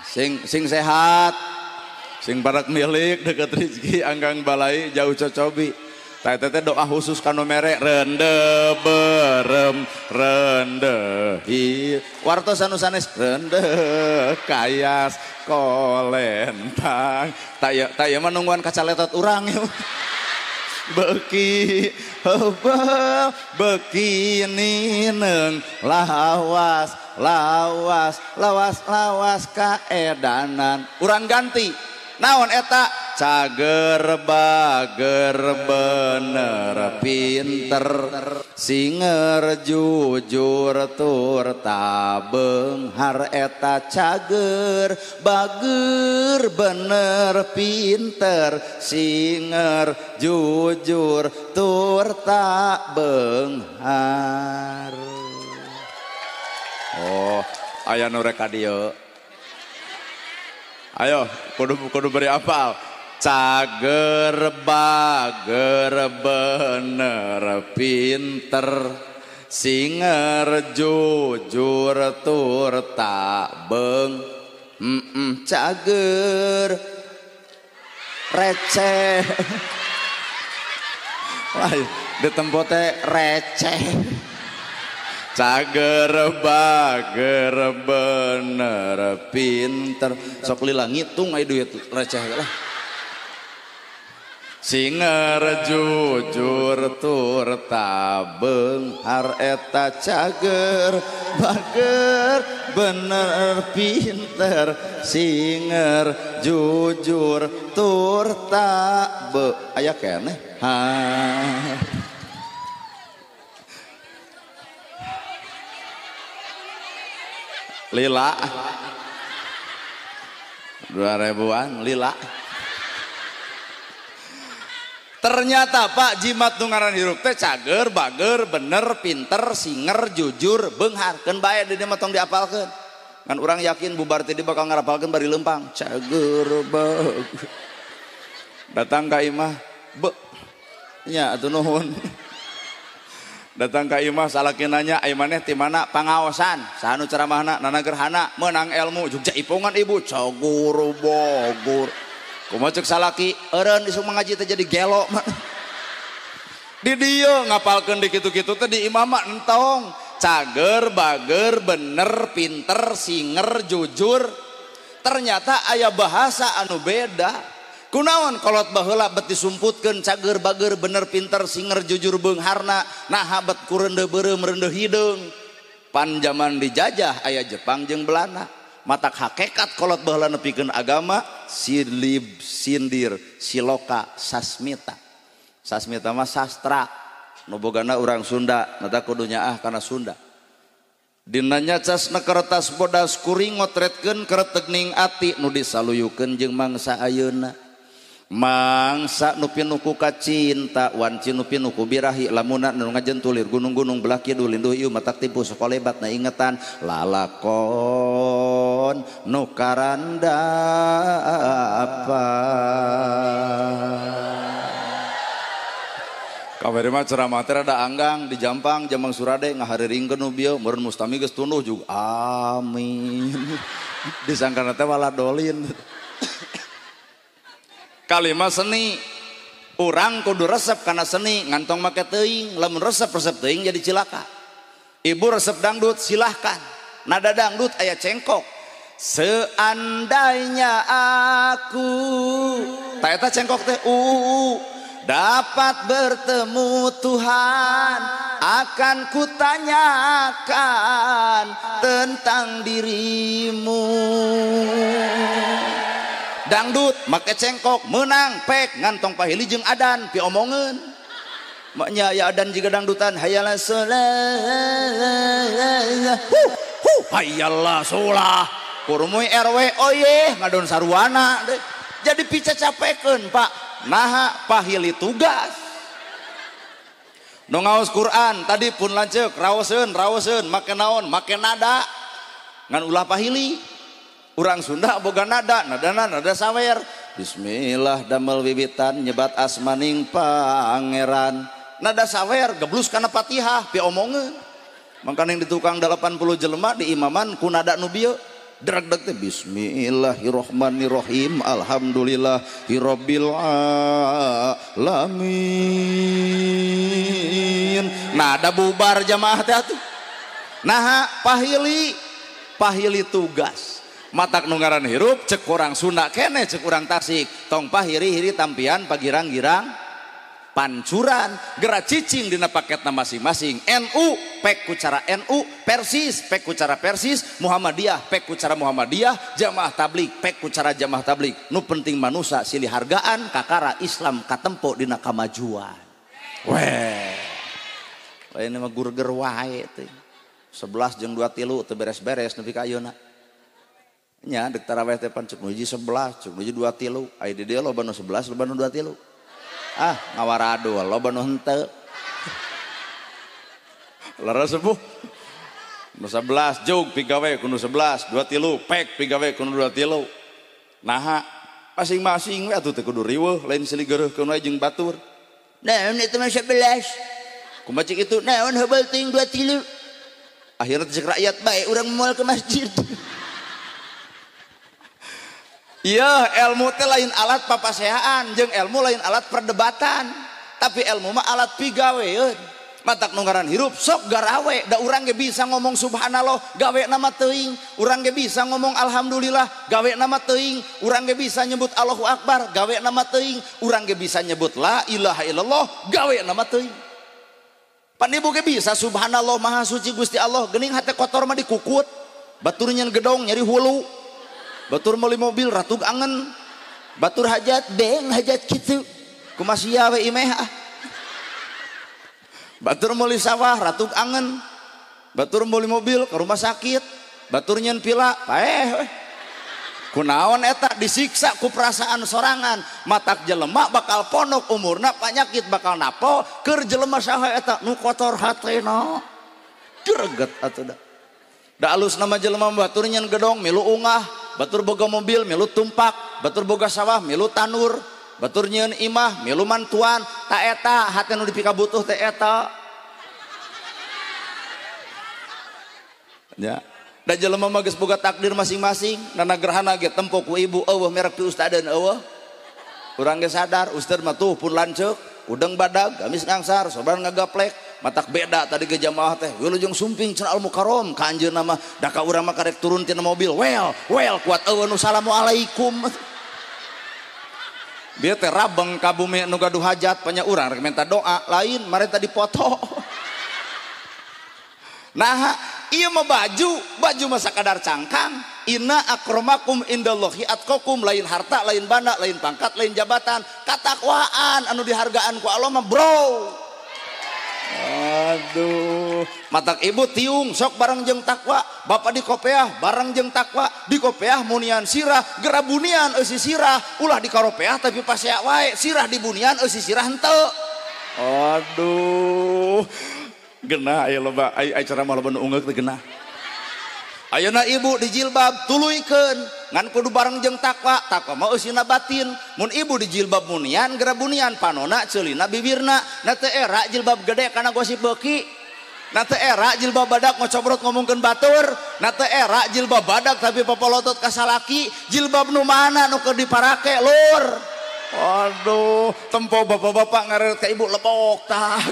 sing sing sehat sing barak milik deket rezeki anggang balai jauh cocobi. Teh teh doa khusus kanu mere rende berem rende hi wartos anu sanes rende kayas kolentang tak ya mah nungguan kacaletot urang ya. Beuki heubeul beuki nineung lawas lawas lawas lawas kaedanan. Urang ganti naon eta cager bager bener pinter singer jujur tur tabenghar eta cager bager bener pinter singer jujur tur tabenghar. Oh, aya nu rek ka dieu. Ayo, kudu beri apal. Cager bager bener pinter singer jujur tur tabeng cager receh. Wah, ditempo teh receh. Cager bager bener pinter sok lila ngitung aya duit receh lah. Singer jujur tur tabenghar eta cager bager bener pinter singer jujur tur tabe aya keneh. Ha. Lila 2000-an lila. Ternyata Pak jimat nu ngaran hirup teh cager bager bener pinter singer jujur beunghar. Keun bae di dieu mah tong diapalkeun. Ngan urang yakin bubar teh bakal ngarapalkeun bari leumpang. Cager bager. Datang ka imah be nya atuh nuhun. Datang ka imah salaki nanya ai maneh ti mana pangaosan saha nu ceramahna nana gerhana meunang ilmu Jogja ipungan ibu cagur bagur. Kumaha ceuk salaki eureun isuk mengaji teh jadi gelo. Di dieu ngapalkeun di kitu-kitu teh di imah mah entong. Cager bager bener pinter singer jujur. Ternyata aya bahasa anu beda. Kunaon kolot baheula bet disumputkeun cager bager bener pinter singer jujur beungharna naha bet ku reundeuh beureum reundeuh hideung. Pan zaman dijajah aya Jepang jeung Belanda. Matak hakekat kolot baheula nepikeun agama Silib sindir siloka sasmita. Sasmita mah sastra nu bogana urang Sunda, mata kudu nyaah kana Sunda. Dina nyacasna kertas bodas kuring ngotretkeun keretegning ati nu disaluyukeun jeung mangsa ayeuna. Mangsa nu pinuh ku kacinta wanci nu pinuh ku birahi lamuna nu ngajentulir gunung-gunung belah kidul linduh ieu matak tipu sakolebat na ingetan lalakon nu karandapan. Kamari mah ceramah teh rada anggang di Jampang Jamang Surade ngahariringkeun nu bieu meureun mustami geus tunduh juga amin. Disangkana teh waladolin. Kalima seni urang kudu resep kana seni ngantong make teuing lamun resep-resep teuing jadi cilaka. Ibu resep dangdut silahkan, nada dangdut aya cengkok. Seandainya aku ta eta cengkok teh dapat bertemu Tuhan akan kutanyakan tentang dirimu. Dangdut make cengkok menang pek ngantong pahili jeung adan piomongeun. Maknya ya adan jiga dangdutan hayalah sholah hu hayalah sholah kurumuy RW oye ngadon sarwana deh. Jadi pica capekeun Pak. Naha pahili tugas. Nu ngaos Quran tadi pun lanceuk raoseun raoseun make naon make nada ngan ulah pahili. Urang Sunda boga nada, nadana nada sawer. Bismillah damel wiwitan nyebat asmaning pangeran. Nada sawer geblus kana Fatihah piomongeun. Mangkaning di tukang 80 jelema di imaman ku nada nu bieu. Dreg-dreg teh bismillahirrahmanirrahim alhamdulillahirabbil alamin. Nada bubar jamaah teh atuh. Naha pahili, pahili tugas. Matak nu ngaran hirup cek urang Sunda kene cek urang Tasik tong pahiri-hiri tampian pagirang-girang pancuran gerak cicing dina paketna masing-masing. NU pek ku cara NU, Persis pek ku cara Persis, Muhammadiyah pek ku cara Muhammadiyah, jamaah tabligh pek ku cara jamaah tabligh. Nu penting manusa silih hargaan kakara Islam katempo dina kamajuan. Weh lain mah gurger wae teh 11 jeung 2 tilu teu beres-beres nepi ka ayeuna. Nya dek taraweh teh pan cek nu hiji 11, cek nu hiji 2 tilu. Aya di dieu loba nu 11, loba nu 2 tilu. Ah, ngawaradul loba nu henteu. Lara sepuh. Nu 11 jog pigawe ku nu 11, 2 tilu pek pigawe ku nu 2 tilu. Naha masing-masing we atuh teh kudu riweuh lain silih geureuhkeun we jeung batur. Naon eta mah 11. Kumaha cik itu naon heubeul teuing 2 tilu. Akhirna cek rakyat bae urang moal ke masjid. Iya, ilmu teh lain alat papaseaan jeung ilmu lain alat perdebatan, tapi ilmu mah alat pigaweun. Matak nu ngaran hirup sok garawe, da urang ge bisa ngomong subhanallah, gawe nama teuing, urang ge bisa ngomong alhamdulillah, gawe nama teuing, urang ge bisa nyebut Allahu Akbar, gawe nama teuing, urang ge bisa nyebut la ilaha illallah, gawe nama teuing. Pan ibu ge bisa subhanallah maha suci Gusti Allah, geuning hate kotor mah dikukut, batur nyen gedong nyeri hulu. Batur meuli mobil ratug angen, batur hajat beng hajat kitu kumasia we imeh ah. Batur meuli sawah ratug angen, batur meuli mobil ke rumah sakit, batur nyen pila paeh we. Kunaon eta disiksa ku perasaan sorangan, matak jelema bakal ponok umurna panyakit bakal napo keur jelema saha eta nu kotor hatena. Greget atuh da. Da alus nama jelema batur nyen gedong milu ungah, batur boga mobil milu tumpak, batur boga sawah milu tanur, batur nyeun imah milu mantuan, ta eta hate nu dipikabutuh teh eta. Ya. Da jelema mah geus boga takdir masing-masing, nana gerhana ge tempo ku ibu eueuh merek pi ustadeun eueuh. Urang ge sadar ustad mah tuh pun lanceuk, udeng badag, gamis ngangsar, soban ngagaplek. Matak beda tadi ke jamaah teh wilujeng sumping cenah al mukarrom ka anjeunna mah da ka urang mah karek turun tina mobil well well kuat eueuh nu salamualaikum. Bieu teh rabeng ka bumi nu gaduh hajat panya urang rek minta doa lain mare tadi foto. Nah Ieu mah baju, baju mah sakadar cangkang. Inna akramakum indallahi atqakum, lain harta, lain banda, lain pangkat, lain jabatan. Katakwaan anu dihargaan ku Allah mah bro. Aduh, matak ibu tiung sok bareng jeung takwa, bapak di kopeah bareng jeung takwa, di kopeah munian sirah, gerabunian eusi sirah, ulah di karopeah tapi pasea wae, sirah di bunian eusi sirah henteu. Aduh, genah aya loba aya cara mah loba nu ungeuk teh genah. Ayeuna ibu di jilbab tuluykeun ngan kudu bareng jeung takwa, takwa mah eusina batin. Mun ibu di jilbab munian gerabunian panona ceulina bibirna, na teu era jilbab gede kana gosip beuki. Na teu era jilbab badak ngocobrot ngomongkeun batur, na teu era jilbab badak tapi papolotot ka salaki, jilbab nu mana nu keur diparake lur. Aduh, tempo bapak-bapak ngareret ka ibu lebok tah.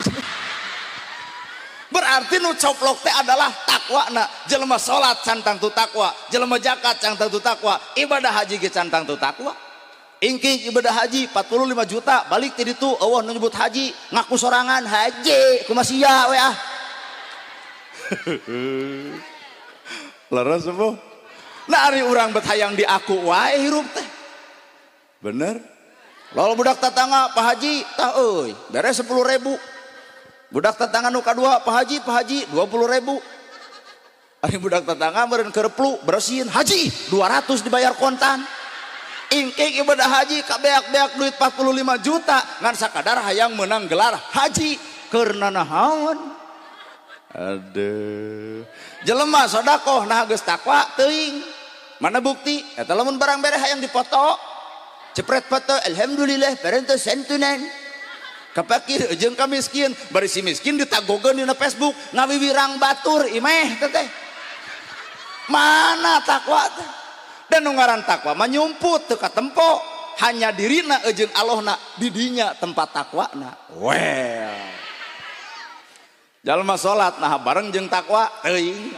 Berarti nu coplok teh adalah takwana. Jelema salat can tangtu takwa, jelema zakat can tangtu takwa, ibadah haji ge can tangtu takwa. Ingking ibadah haji 45 juta balik ti ditu eueuh nu nyebut haji, ngaku sorangan haji kumaha sia we ah. Leres bu. Nah ari urang bet hayang diaku wae hirup teh. Bener? Lalu budak tetangga Pak Haji tah euy, beres 10.000. Budak tetangga nu kadua Pak Haji, Pak Haji 20.000. Ari budak tetangga meureun keur flu bersihin haji 200 dibayar kontan. Ingking ibadah haji kabeak-beak duit 45 juta ngan sakadar hayang menang gelar haji keur nanahaon. Aduh. Jelema sedekah nah geus takwa teuing. Mana bukti? Eta lamun barang bere hayang dipoto. Cepret foto alhamdulillah parantos santunan. Kapakir jeung ka miskin, bari si miskin ditagogeun dina Facebook ngawiwirang batur imeh teh. Mana takwa teh? Dan nu ngaran takwa mah nyumput teu katempo, hanya dirina jeung Allahna di dinya tempat takwana. Well. Jalma salat nah bareng jeung takwa teuing.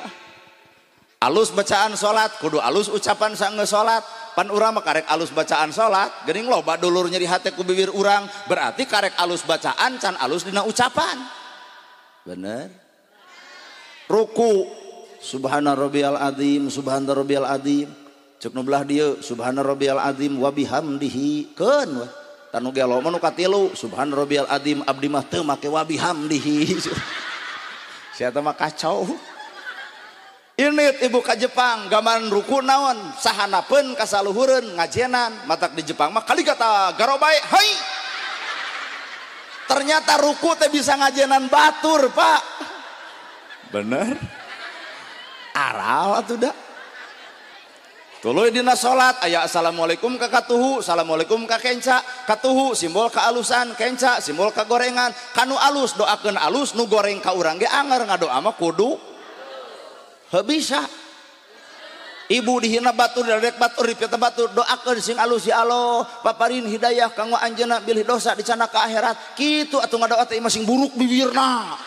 Alus bacaan salat kudu alus ucapan sanggeus salat. Pan urang mah karek alus bacaan salat, geuning loba dulur nyeri hate ku bibir urang, berarti karek alus bacaan can alus dina ucapan. Bener? Ruku subhana rabbiyal azim, subhana rabbiyal azim. Ceuk nu belah dieu subhana rabbiyal azim wa bihamdihi keun we. Tanu gelo mah nu katilu subhana rabbiyal azim abdi mah teu make wa bihamdihi. Sia mah kacau. Init ibu ka Jepang gambaran ruku naon sahanapeun kasaluhureun ngajenan matak di Jepang mah kali kata garobae hai. Ternyata ruku teh bisa ngajenan batur pak. Bener? Aral atuh da. Tuluy dina salat aya assalamualaikum ka katuhu, assalamualaikum ka kenca, katuhu simbol kaalusan, kenca simbol kagorengan, kanu alus doakeun alus nu goreng ka urang ge anger ngadoa mah kudu bisa. Ibu dihina batur, diledek batur, dipita batur, doakeun sing alus ya Allah, paparin hidayah kanggo anjeunna bilih dosa dicana ka akhirat. Kitu atuh ngadoa teh masing buruk bibirna.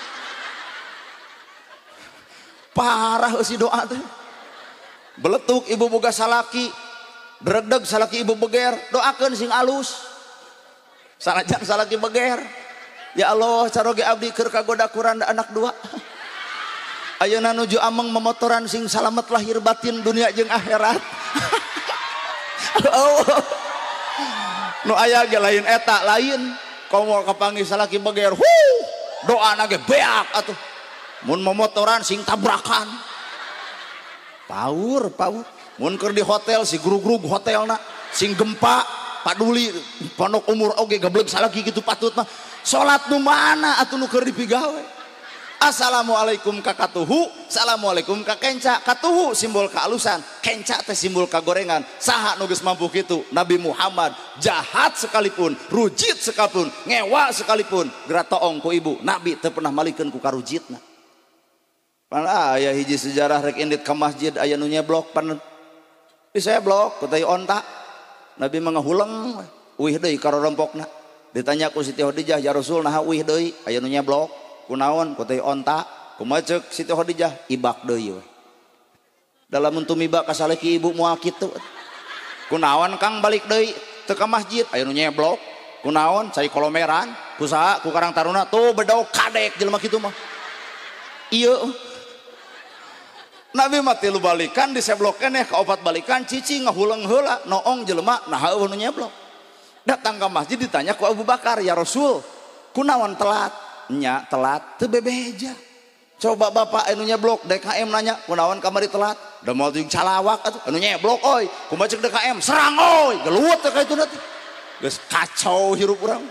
Parah eusi doa teh. Beletuk ibu boga salaki, dredeg salaki ibu beger, doakeun sing alus. Sanajan salaki beger. Ya Allah, caroge abdi keur kagoda kuranda anak dua. Ayeuna nuju ameng memotoran sing salamet lahir batin dunia jeung akhirat. Oh. Nu aya ge lain eta lain, komo kapanggih salaki beger, huh, doana ge beak atuh. Mun memotoran sing tabrakan. Paur, paur. Mun keur di hotel si grug-grug hotelna, sing gempa, paduli pondok umur oge gableg salaki kitu patut mah. Salat nu mana atuh nu keur dipigawe? Assalamualaikum ka katuhu, assalamualaikum ka kenca. Katuhu simbol kealusan, kenca teh simbol kagorengan. Saha nu geus mampu kitu? Nabi Muhammad jahat sekalipun, rujit sekalipun, ngewa sekalipun, geura toong ku ibu. Nabi teu pernah malikeun ku karujitna. Pan aya hiji sejarah rek indit ka masjid aya nu nyeblok pan diseblok ku tai onta. Nabi mah ngahuleng uih deui ka rorompokna. Ditanya ku Siti Khadijah, ya Rasul naha uih deui aya nu nyeblok? Kunaon ku teh onta, kumaha ceuk Siti Khadijah ibak deui we. Dalam tumiba ka salaki ibu moal kitu. Kunaon Kang balik deui teu ka masjid aya nu nyeblok. Kunaon cai kolomeran, ku saha ku Karang Taruna tuh bedog kadek jelema kitu mah. Ieu. Nabi mah 3 balikan diseblok keneh ka 4 balikan cicing ngahuleng heula noong jelema naha eueuh nu nyeblok. Datang ke masjid ditanya ku Abu Bakar, ya Rasul, kunaon telat? Nya telat teu bebeja. Coba bapak anu nyeblok DKM nanya, kunaon kamari telat? Da moal jeung calawak atuh anu nyeblok oi, kumaha ceuk DKM serang oi, geluwet teh ka itu teh. Geus kacau hirup urang.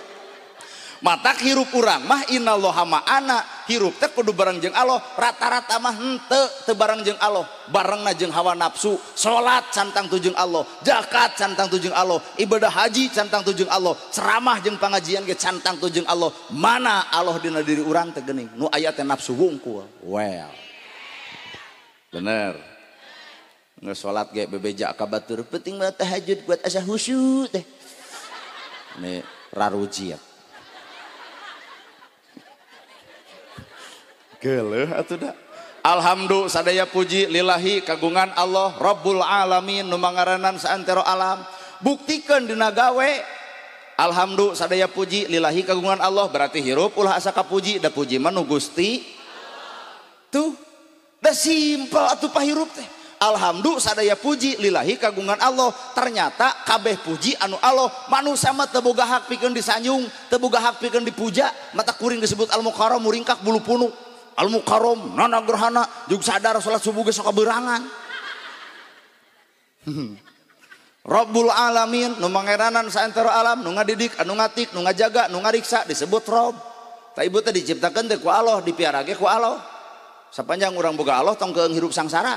Matak hirup urang mah innallaha ma'ana, hirup teh kudu bareng jeung Allah, rata-rata mah henteu teu bareng jeung Allah, barengna jeung hawa nafsu, salat can tangtu jeung Allah, zakat can tangtu jeung Allah, ibadah haji can tangtu jeung Allah, ceramah jeung pangajian ge can tangtu jeung Allah. Mana Allah dina diri urang teh geuning, nu aya teh nafsu wungkul. Well. Bener. Geus salat ge bebeja ka batur, penting mah tahajud buat asa khusyuk teh. Ini rarujiat. Geuleuh atuh da. Alhamdulillah sadaya puji lillahi kagungan Allah Rabbul alamin nu mangaranan saantero alam. Buktikeun dina gawe. Alhamdulillah sadaya puji lillahi kagungan Allah berarti hirup ulah asa kapuji da puji mah nu Gusti. Tuh da simpel atuh pahirup teh. Alhamdulillah sadaya puji lillahi kagungan Allah. Ternyata kabeh puji anu Allah. Manusia mah teu boga hak pikeun disanjung, teu boga hak pikeun dipuja. Mata kuring disebut al-mukarram muringkak bulu punuk. Al-mukarram nana gerhana jeung sadar salat subuh geus sok kaberangan. Rabbul alamin nu mangeranan saantero alam, nu ngadidik, anu ngatik, nu ngajaga, nu ngariksa disebut Rob. Ta ibu teh diciptakeun teh ku Allah, dipiara ge ku Allah. Sapanjang urang boga Allah tong keung hirup sangsara.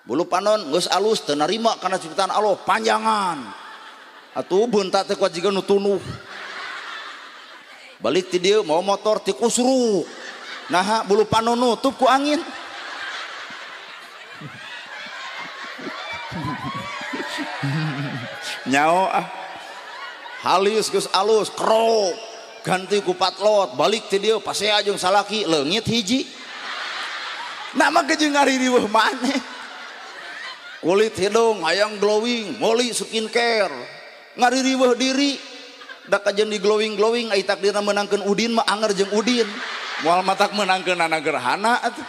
Bulu panon geus alus teu narima kana ciptaan Allah panjangan. Atuh beunta teh kuat jiga nu tunuh. Balik ti dieu mawa motor ti kusruk. Naha bulu panon nutup ku angin. Nyao ah. Halis geus alus krok ganti ku patlot balik ti dieu pasea jeung salaki leungit hiji. Nah mah jeung ngaririweuh maneh. Kulit hidung hayang glowing, meuli skincare. Ngaririweuh diri da kajeun di glowing-glowing ai takdirna meunangkeun Udin mah anger jeung Udin. Moal matak meunangkeun nana gerhana atuh.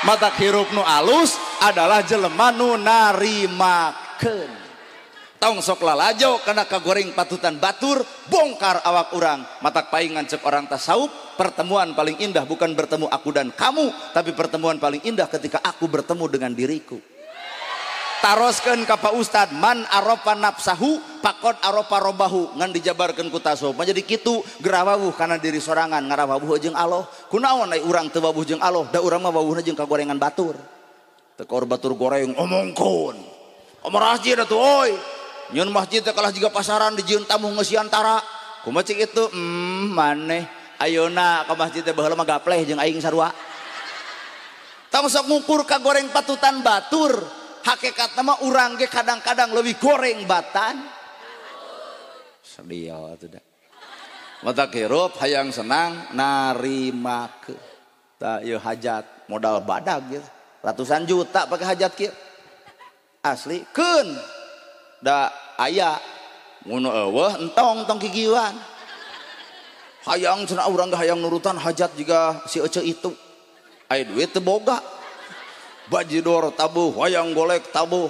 Matak hirup nu alus adalah jelema nu narimakeun. Tong sok lalajo kana kagoreng patutan batur, bongkar awak urang. Matak paingan cek orang tasawuf, pertemuan paling indah bukan bertemu aku dan kamu, tapi pertemuan paling indah ketika aku bertemu dengan diriku. Taroskeun ka Pak Ustad, man arofa nafsahu pakod arofa robahu, ngan dijabarkeun ku tasawuf mah jadi kitu, gerawawuh kana diri sorangan, ngarawawuh jeung Allah. Kunaon ai urang teu wawuh jeung Allah, da urang mah wawuhna jeung kagorengan batur. Teu kaur batur goreng omongkeun. Omor masjid atuh oi. Nyeun masjid teh kalah jiga pasaran dijieun tamu ngeusiantara. Kumaha cik itu? Maneh ayeuna ka masjid teh baheula mah gapleh jeung aing sarua. Tong sok ngukur kagoreng patutan batur. Hakikatna mah urang ge kadang-kadang lebih goreng batan. Sedih atuh da. Matak hirup hayang senang narimakeun. Tah ieu hajat modal badag gitu. Ratusan juta pakai hajat kieu. Asli keun. Da aya mun eueuh entong tong kikieuan. Hayang cenah urang ge hayang nurutan hajat jiga si ece itu. Aya duit teu boga. Bajidor tabuh, wayang golek tabuh,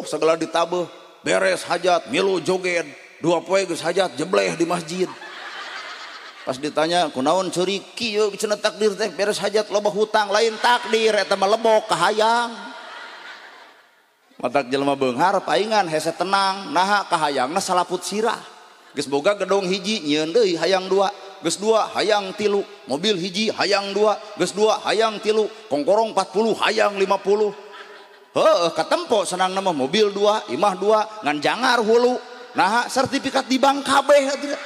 segala ditabuh, beres hajat, milu joget, 2 poe geus hajat, jebleh di masjid. Pas ditanya, kunaon ceurik kieu cenah takdir teh beres hajat loba hutang, lain takdir eta mah lebok kahayang. Matak jelema beunghar paingan hese tenang, naha kahayangna salaput sirah. Geus boga gedong hiji nyieun deui hayang 2. Geus 2 hayang 3, mobil hiji hayang 2, geus 2 hayang 3, kongkorong 40 hayang 50. Heuh katempo senang nama mobil 2, imah 2, ngan jangar hulu. Naha sertifikat di bank kabeh atuh.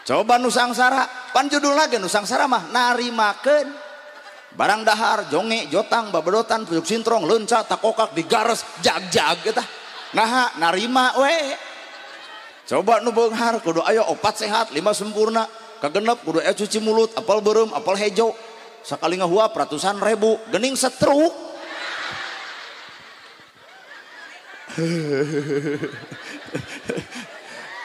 Coba nu sangsara, pan judulna ge nu sangsara mah narimakeun. Barang dahar, jonge, jotang, babedotan, pucuk sintrong, leunca, takokak, digares, jag-jag eta. Naha narima we. Coba nu beunghar kudu aya 4 sehat, 5 sempurna, kagenep kudu aya cuci mulut, apal beureum, apal hejo. Sakali ngahuap ratusan ribu, geuning setruk.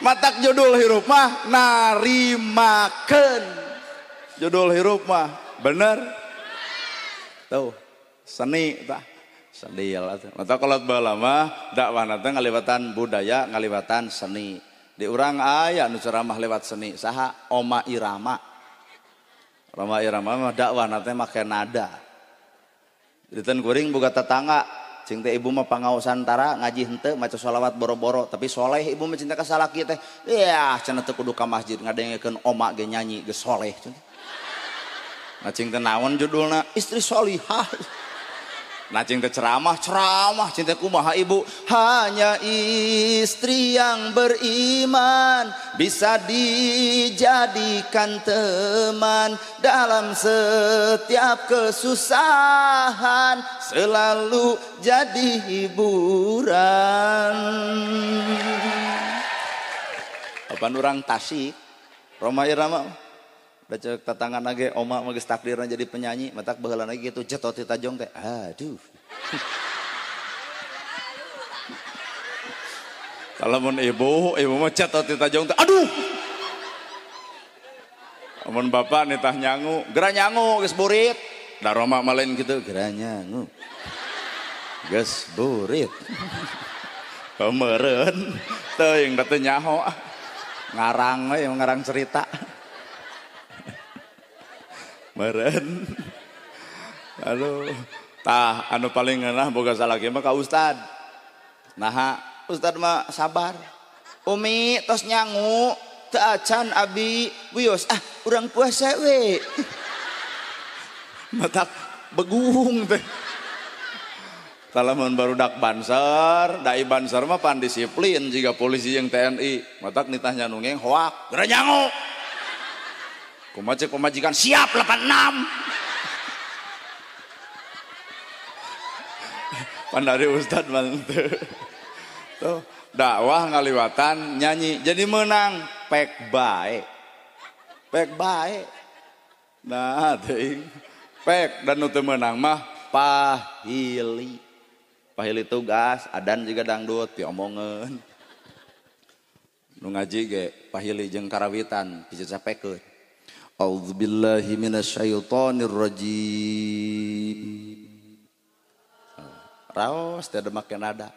Matak judul hirup mah narimakeun. Judul hirup mah bener. Tuh. Seni tah. Seni lah. Mata kolot baheula mah dakwahna teh ngaliwatan budaya, ngaliwatan seni. Di urang aya nu ceramah lewat seni, saha Oma Irama. Oma Irama mah dakwahna teh make nada. Diten kuring boga tetangga, cing teh ibu mah pangaosan tara ngaji henteu maca sholawat boro-boro, tapi soleh ibu mah cinta ka salaki teh. Yah, cenah teu kudu ka masjid ngadengekeun oma ge nyanyi geus soleh cenah. Nah cing teh naon judulna? Istri solihah. Nah cing teh ceramah, ceramah cing teh kumaha ibu? Hanya istri yang beriman bisa dijadikan teman dalam setiap kesusahan, selalu jadi hiburan. Apaan urang Tasik, Roma Irama. Da ceuk tatangan ge oma mah geus takdirna jadi penyanyi, matak baheula lagi gitu jetot ti tajong teh. Aduh. Lamun ibu, ibu mah cetot ti tajong teh. Aduh. Lamun bapak nitah nyangu, geura nyangu geus burit. Da Roma mah lain kitu, geura nyangu. Geus burit. Pemeureun teuing da teu nyaho. Ngarang we, ngarang cerita. Meren. Aduh, tah anu paling ngeunah boga salaki mah ka ustad. Naha, ustad mah sabar. Umi tos nyangu, teu acan abi wios ah urang puasa we. Matak begung teh. Tah lamun barudak banser, dai banser mah pan disiplin jiga polisi jeung TNI. Matak nitah nyanungeng hoak, geura nyangu. Kumaha cek pemajikan siap 86. Pan dari ustad mah teu. Tuh, dakwah ngaliwatan nyanyi jadi menang pek bae. Pek bae. Nah, teuing. Pek dan nu teu meunang mah pahili. Pahili tugas, adan juga dangdut diomongeun. Nu ngaji ge pahili jeung karawitan dicapekeun. A'udzubillahi minasyaitonir rajim. Raos tiada make nada.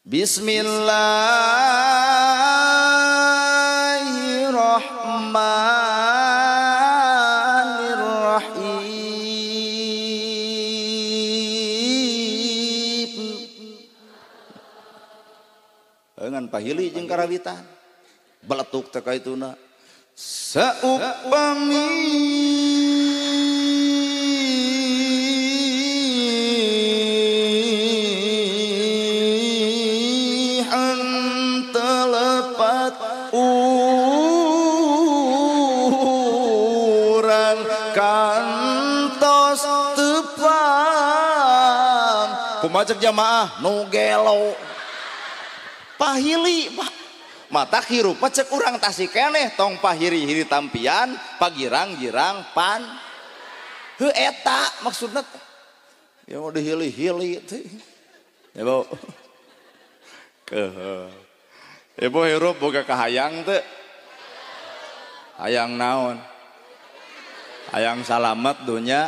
Bismillahirrahmanirrahim. Ngan pahili jeung karawitan. Beletuk teh kaituna. Saupami telepat urang kantos tepang kumaha cek jamaah nu gelo pahili Pak. Mata hirup cek urang tasik keneh tong pahiri-hiri tampian pagirang-girang pan heuh eta maksudna teh ya mau dihili-hili teh ya bu keuheuh ibu hirup boga kahayang teh hayang naon hayang salamet dunya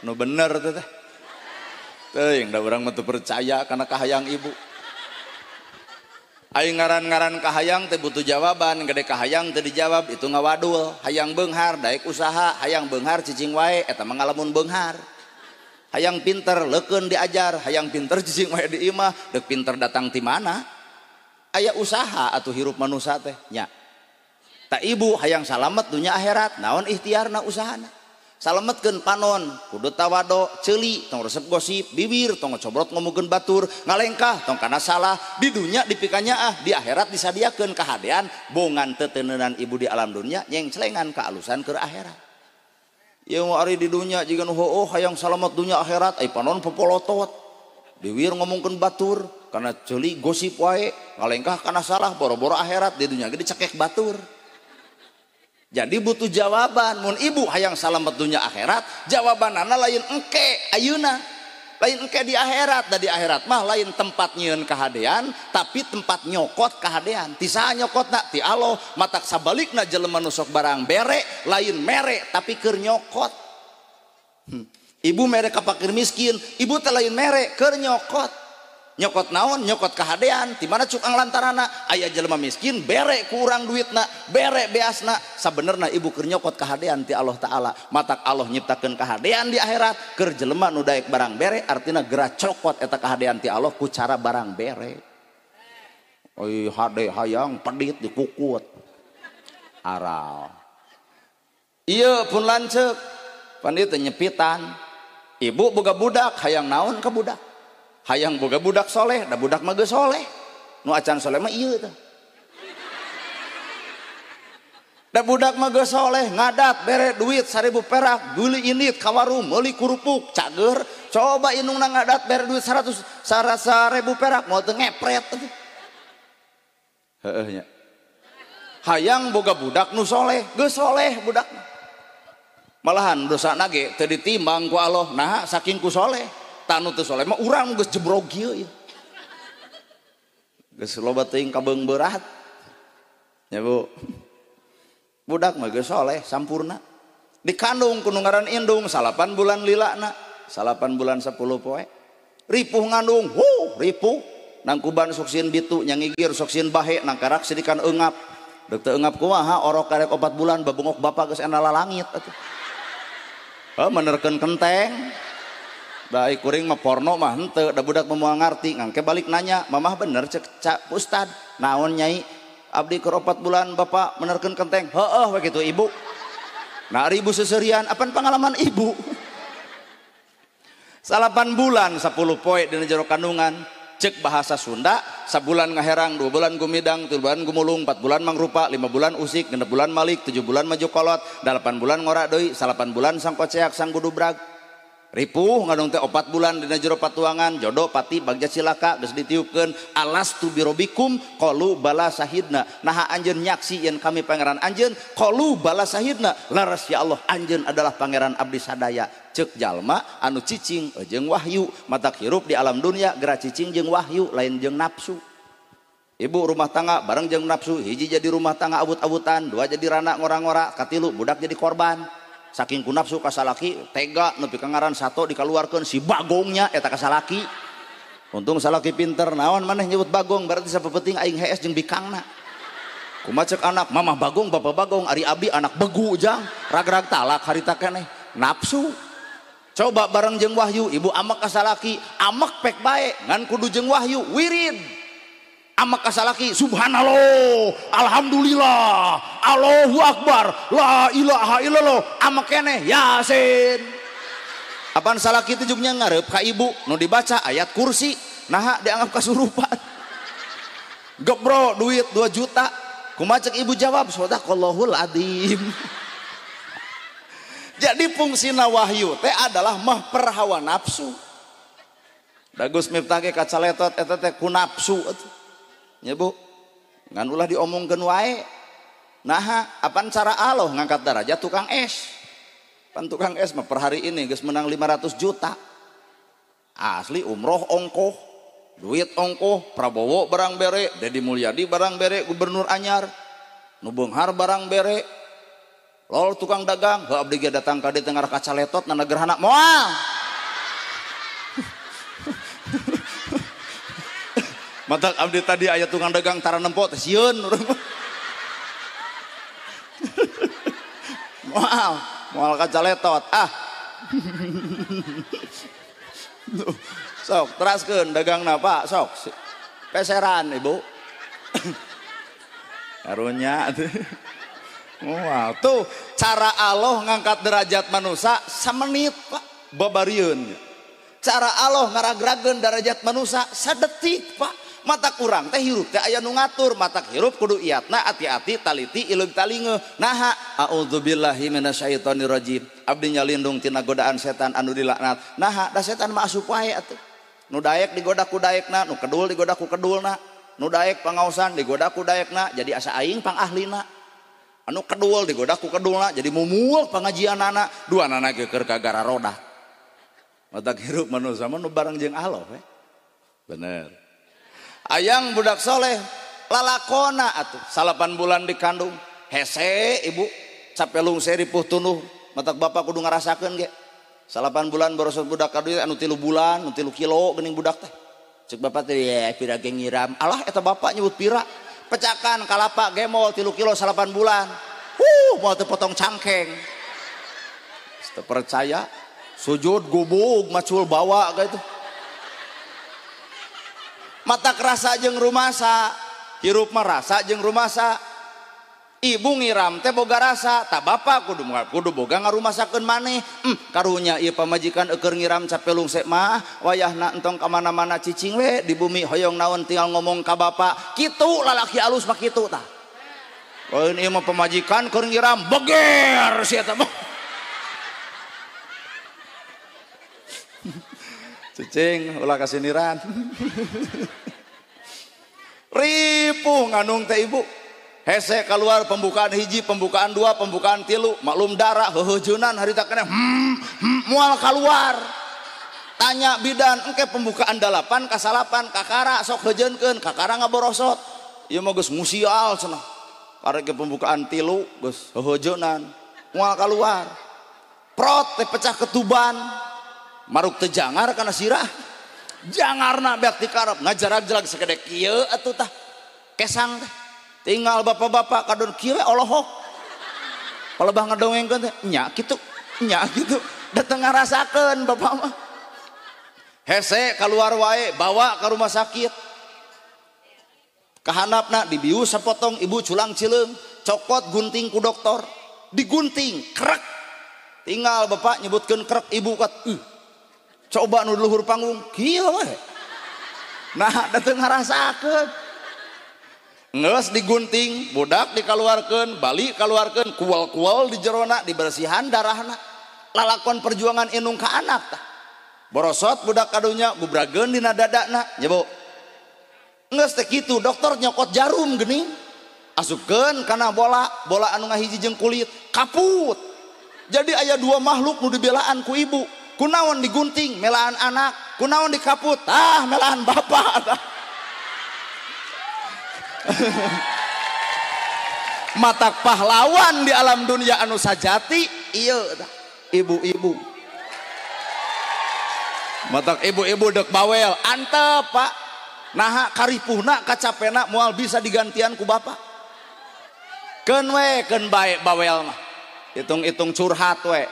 nu bener teh teh teuing da urang mah teu percaya kana kahayang ibu. Aing ngaran-ngaran kahayang teh butuh jawaban, gede kahayang teh dijawab itu ngawadul. Hayang beunghar daek usaha, hayang beunghar cicing wae eta mah ngalamun beunghar. Hayang pinter leukeun diajar, hayang pinter cicing wae di imah, deuk pinter datang ti mana? Aya usaha atuh hirup manusa teh nya. Ta ibu hayang salamet dunya akhirat, naon ikhtiarna usahana? Salametkeun panon, kudu tawado, ceuli, tong resep gosip, bibir, tong cobrot ngomongkeun batur, ngalengkah, tong kana salah, di dunya dipikanyaah, di akhirat disadiakeun kahadean, bongan teteneunan ibu di alam dunya, nyengcelengan kaalusan keur akhirat. Ieu mah ari di dunya jiga nu heueuh hayang salamet dunya akhirat, ai panon popolotot. Bibir ngomongkeun batur, kana ceuli gosip wae, ngalengkah kana salah, boro-boro akhirat di dunya ge dicekek batur. Jadi butuh jawaban. Mun ibu hayang salamet dunya akhirat, jawabanana lain engke ayeuna, lain engke di akhirat. Da di akhirat mah lain tempat nyieun kahadean, tapi tempat nyokot kahadean. Ti saha nyokotna? Ti Allah. Matak sabalikna jelema nu sok barang bere, lain mere tapi keur nyokot. Ibu mere ka fakir miskin, ibu teh lain mere keur nyokot. Nyokot naon, nyokot kahadean, ti mana cukang lantarana aya jelema miskin bere ku urang duitna, bere beasna. Sabenerna ibu keur nyokot kahadean ti Allah Ta'ala. Matak Allah nyiptakeun kahadean di akhirat keur jelema nu daek barang bere, artina geura cokot eta kahadean ti Allah ku cara barang bere. Oi hade hayang pedit dikukut. Aral. Ieu pun lanceuk, pan ieu teh nyepitan. Ibu boga budak hayang naon ka budak? Hayang boga budak soleh, da budak mah geus soleh. Nu acan soleh mah ieu tah. Da budak mah geus soleh, ngadat bere duit 1000 perak, beuli indit ka warung, meuli kerupuk, cager. Coba indungna ngadat bere duit 100 1000 perak, moal teu ngepret atuh. Heueuh nya. Hayang boga budak nu soleh, geus soleh budak. Malahan dosana ge teu ditimbang ku Allah, naha saking ku soleh. Tanu teu soleh mah urang geus jebrog ieu ieu. Geus loba teuing kabeung berat. Ya Bu. Budak mah geus soleh sampurna. Dikandung ku nu ngaran indung 8 bulan lilana, 8 bulan 10 poe. Ripuh ngandung, huh, ripuh. Nangkuban sok sieun bitu, nyangigir sok sieun bahe, nangkarak sidikan eungap. Deuk teu eungap kumaha orok karek 4 bulan babengok bapak geus endala langit atuh. Heuh menerkeun kenteng. Da kuring mah porno mah henteu, da budak mah moal ngarti, ngangke balik nanya, mamah bener cek cak ustad, naon nyai abdi keur 4 bulan bapak menerkeun kenteng, heueuh we kitu ibu. Nah ari ibu seuseurian, apan pengalaman ibu? 8 bulan 10 poe dina jero kandungan, cek bahasa Sunda, sabulan ngaherang, 2 bulan gumidang, 3 bulan gumulung, 4 bulan mangrupa, 5 bulan usik, 6 bulan malik, 7 bulan maju kolot, 8 bulan ngora deui, 8 bulan sangkoceak sanggudubrag. Ripuh ngadung teh 4 bulan dina jero patuangan, jodoh pati bagja cilaka geus ditiupkeun, alastu birobikum qalu bala sahidna. Naha anjeun nyaksi yen kami pangeran anjeun, qalu bala sahidna. Laras ya Allah anjeun adalah pangeran abdi sadaya. Ceuk jalma anu cicing jeung wahyu, matak hirup di alam dunia geura cicing jeung wahyu lain jeung nafsu. Ibu rumah tangga bareng jeung nafsu, hiji jadi rumah tangga abut-abutan, 2 jadi rana ngora-ngora, katilu budak jadi korban. Saking ku nafsu ka salaki tega nepi ka ngaran sato dikaluarkeun si bagongnya eta ka salaki. Untung salaki pinter, naon maneh nyebut bagong berarti sapepeting aing hees jeung bikangna. Kumaha ceuk anak, mamah bagong bapak bagong, ari abdi anak begu jang, rag-rag talak harita keneh. Nafsu. Coba bareng jeung wahyu, ibu amek ka salaki, amek pek bae ngan kudu jeung wahyu, wirid. Amek ka salaki, subhanallah, alhamdulillah, Allahu akbar, la ilaha illallah, amek keneh yasin. Apaan salaki itu jugnya ngarep ka ibu, nu dibaca ayat kursi, naha dianggap kasurupan. Gebro duit 2 juta, kumaha cek ibu jawab, sadaqallahul adzim. Jadi fungsina wahyu teh adalah mah hawa nafsu. Da Gus Miftah ge kacaletot eta teh ku nafsu atuh. Ya Bu, ngan ulah diomongkeun wae. Naha, apan cara Allah ngangkat darajat tukang es. Pan tukang es mah per hari ini geus menang 500 juta. Asli umroh ongkoh, duit ongkoh, Prabowo barang bere, Deddy Mulyadi barang bere, gubernur anyar, nu beunghar barang bere. Lol tukang dagang, heuh abdi ge datang ka dieu teh ngarah kacaletot na gerhana moal. Matak abdi tadi aya tukang dagang tara nempo teh sieun urang mah. Moal, moal kacaletot ah. Sok teraskeun dagangna Pak, sok. Peseran Ibu. Karunya atuh. Moal tuh cara Allah ngangkat derajat manusia samenit Pak, babarieun. Cara Allah ngaragrageun derajat manusia sadetik Pak. Mata kurang teh hirup teh aya nu ngatur, matak hirup kudu iatna ati-ati taliti ileug talingeuh. Naha auzubillahi minasyaitonirrajim. Abdi nyalindung tina godaan setan anu dilaknat. Naha da setan mah asup wae atuh. Nu daek digoda ku daekna, nu kedul digoda ku kedulna, nu daek pangaosan digoda ku daekna, jadi asa aing pangahlina. Anu kedul digoda ku kedulna, jadi mumul pangajianana, duanana ge keur kagara roda. Matak hirup manusia mah nu bareng jeung Allah we. Bener. Ayang budak soleh lalakona atuh 8 bulan dikandung hese ibu capelung ripuh tunuh matak bapak kudu ngarasakeun ge. 8 bulan borosot budak kadunya anu 3 bulan, anu 3 kilo geuning budak teh. Cek bapak teh ya pira ge ngiram. Alah eta bapak nyebut pira. Pecakan kalapa gemol 3 kilo 8 bulan. Moal teu potong cangkeng. Teu percaya, sujud gubug macul bawa gitu. Mata kerasa jeung rumasa, hirup mah rasa jeung rumasa. Ibu ngiram teh boga rasa, tak bapak kudu boga ngarumasakeun maneh. Karunya ieu pamajikan eueur ngiram cape lungse mah, wayahna entong ka mana-mana cicing we di bumi hoyong naon tinggal ngomong ka bapak. Kitu lalaki alus mah kitu tah. Lain ieu mah pamajikan keur ngiram beger si eta mah. Cicing ulah kasiniran. Ripuh nganung teh ibu. Hese keluar pembukaan hiji, pembukaan dua, pembukaan tilu, maklum darah, heuheujunan harita keneh, mual keluar. Tanya bidan, engke pembukaan 8 kasalapan, kakara sok heujeunkeun, kakara ngaborosot. Ieu mah geus musial cenah. Karek pembukaan tilu geus heuheujunan, mual keluar. Prot teh pecah ketuban. Maruk teu jangar kana sirah. Jangarna beak tikarep ngajarag-jarag sagede kieu atuh tah. Kesang teh. Tinggal bapak-bapak kadon kieu olohok. Palebah ngedongengkeun teh nya kitu, dateng ngarasakeun bapak mah. Hese keluar wae bawa ke rumah sakit. Kahandapna dibius sapotong ibu culang cileung, cokot gunting ku dokter, digunting krek. Tinggal bapak nyebutkeun krek ibu kat, coba nu luhur panggung kieu we. Nah, dateng ngarasakeun. Ngeus digunting, budak dikaluarkeun, bali kaluarkeun, kual-kual di jerona dibersihan darahna. Lalakon perjuangan indung ka anak tah. Borosot budak kadunya gubrageun dina dadana, nya Bu. Ngeus teh kitu, dokter nyokot jarum geuning. Asupkeun kana bola, bola anu ngahiji jeung kulit, kaput. Jadi aya dua makhluk nu dibelaan ku ibu. Kunaon digunting, melaan anak, kunaon dikaput, ah melaan bapak tah. Matak pahlawan di alam dunia anu sajati ieu ibu-ibu. Matak ibu-ibu dek bawel antep pak. Naha karipuhna kacapena moal bisa digantian ku bapak. Keun we keun bae bawel mah. Hitung-hitung curhat we.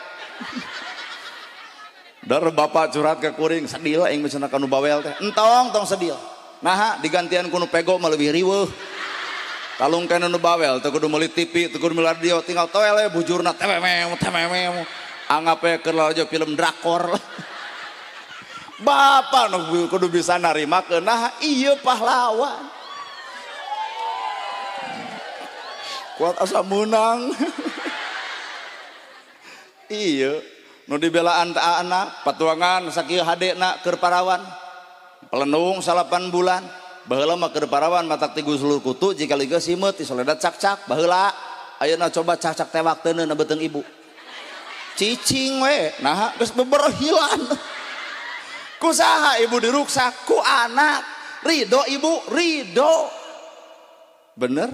Dar bapak curhat ke kuring sedih lah aing misalna kanu bawel teh. Entong tong sedih. Naha digantian ku nu pego mah leuwih riweuh. Kalung kana nu bawel teu kudu meuli TV, teu kudu meuli radio, tinggal toel we bujurna tememew tememew. Anggap we keur lalajo film drakor. Bapak nu kudu bisa narimakeun naha ieu pahlawan. Kuat asa meunang. Iya, nu dibelaan teh anak, patuangan sakieu hadena keur parawan. Pelenung 8 bulan, baheula mah keur parawan matak tigu sulur kutu jika liga simeut disoledat cak-cak baheula. Ayeuna coba cak-cak tewak teu na beuteung ibu. Cicing we, naha geus beberhilan. Ku saha ibu diruksak? Ku anak. Ridho ibu, ridho. Bener?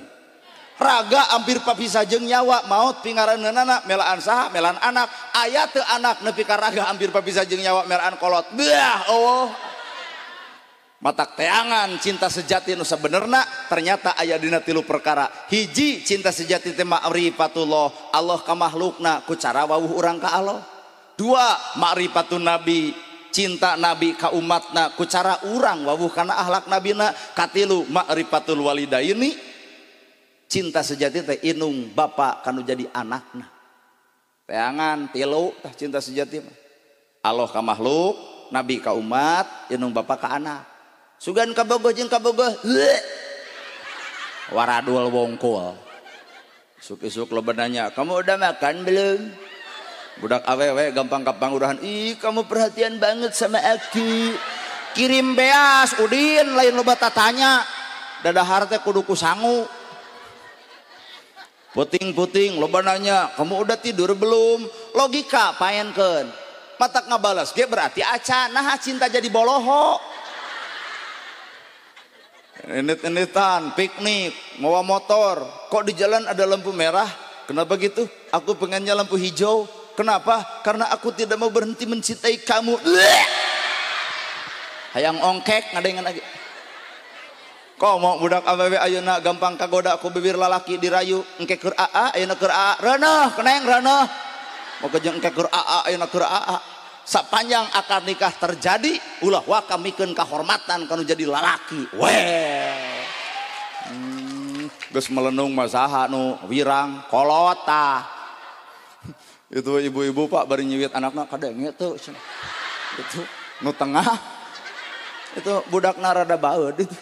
Raga hampir papisah jeung nyawa maot pingaranneunana melaan saha melaan anak aya teu anak nepi ka raga hampir papisah jeung nyawa melaan kolot beah eueuh matak teangan cinta sejati nu sabenerna ternyata aya dina 3 perkara. Hiji, cinta sejati teh ma'rifatullah, Allah ka makhlukna ku cara wawuh urang ka Allah. 2, ma'rifatun nabi, cinta nabi ka umatna ku cara urang wawuh kana akhlak nabina. Katilu, ma'rifatul walidaini, cinta sejati teh inung bapak kanu jadi anakna. Teangan tilu tah cinta sejati mah. Allah ka makhluk, nabi ka umat, inung bapak ka anak. Sugan kabogoh jeung kabogoh. Waradul wongkul. Isuk-isuk loba nanya, "Kamu udah makan belum?" Budak awewe gampang kapangudahan, "Ih, kamu perhatian banget sama aku." Kirim beas udin lain loba tatanya. Dadahar teh kudu ku sangu. Puting-puting loba nanya, "Kamu udah tidur belum?" Logika paenkeun. Matak ngabalas ge berarti acan. Nah cinta jadi boloho. Enit-enitan, piknik, mawa motor. Kok di jalan ada lampu merah? Kenapa gitu? Aku pengennya lampu hijau. Kenapa? Karena aku tidak mau berhenti mencintai kamu. Hayang ongkek ngadengan lagi. Komo budak awewe ayeuna gampang kagoda ku bibir lalaki dirayu engke keur aa ayeuna keur aa reuneuh keneng reuneuh. Moga jeung engke keur aa ayeuna keur aa. Sapanjang akad nikah terjadi ulah waka mikeun kahormatan kanu jadi lalaki. Weh. Geus melenung mah saha nu wirang kolot tah. Itu ibu-ibu Pak bari nyiwit anakna kadenge teu cenah. Itu nu tengah itu budakna rada baeud itu.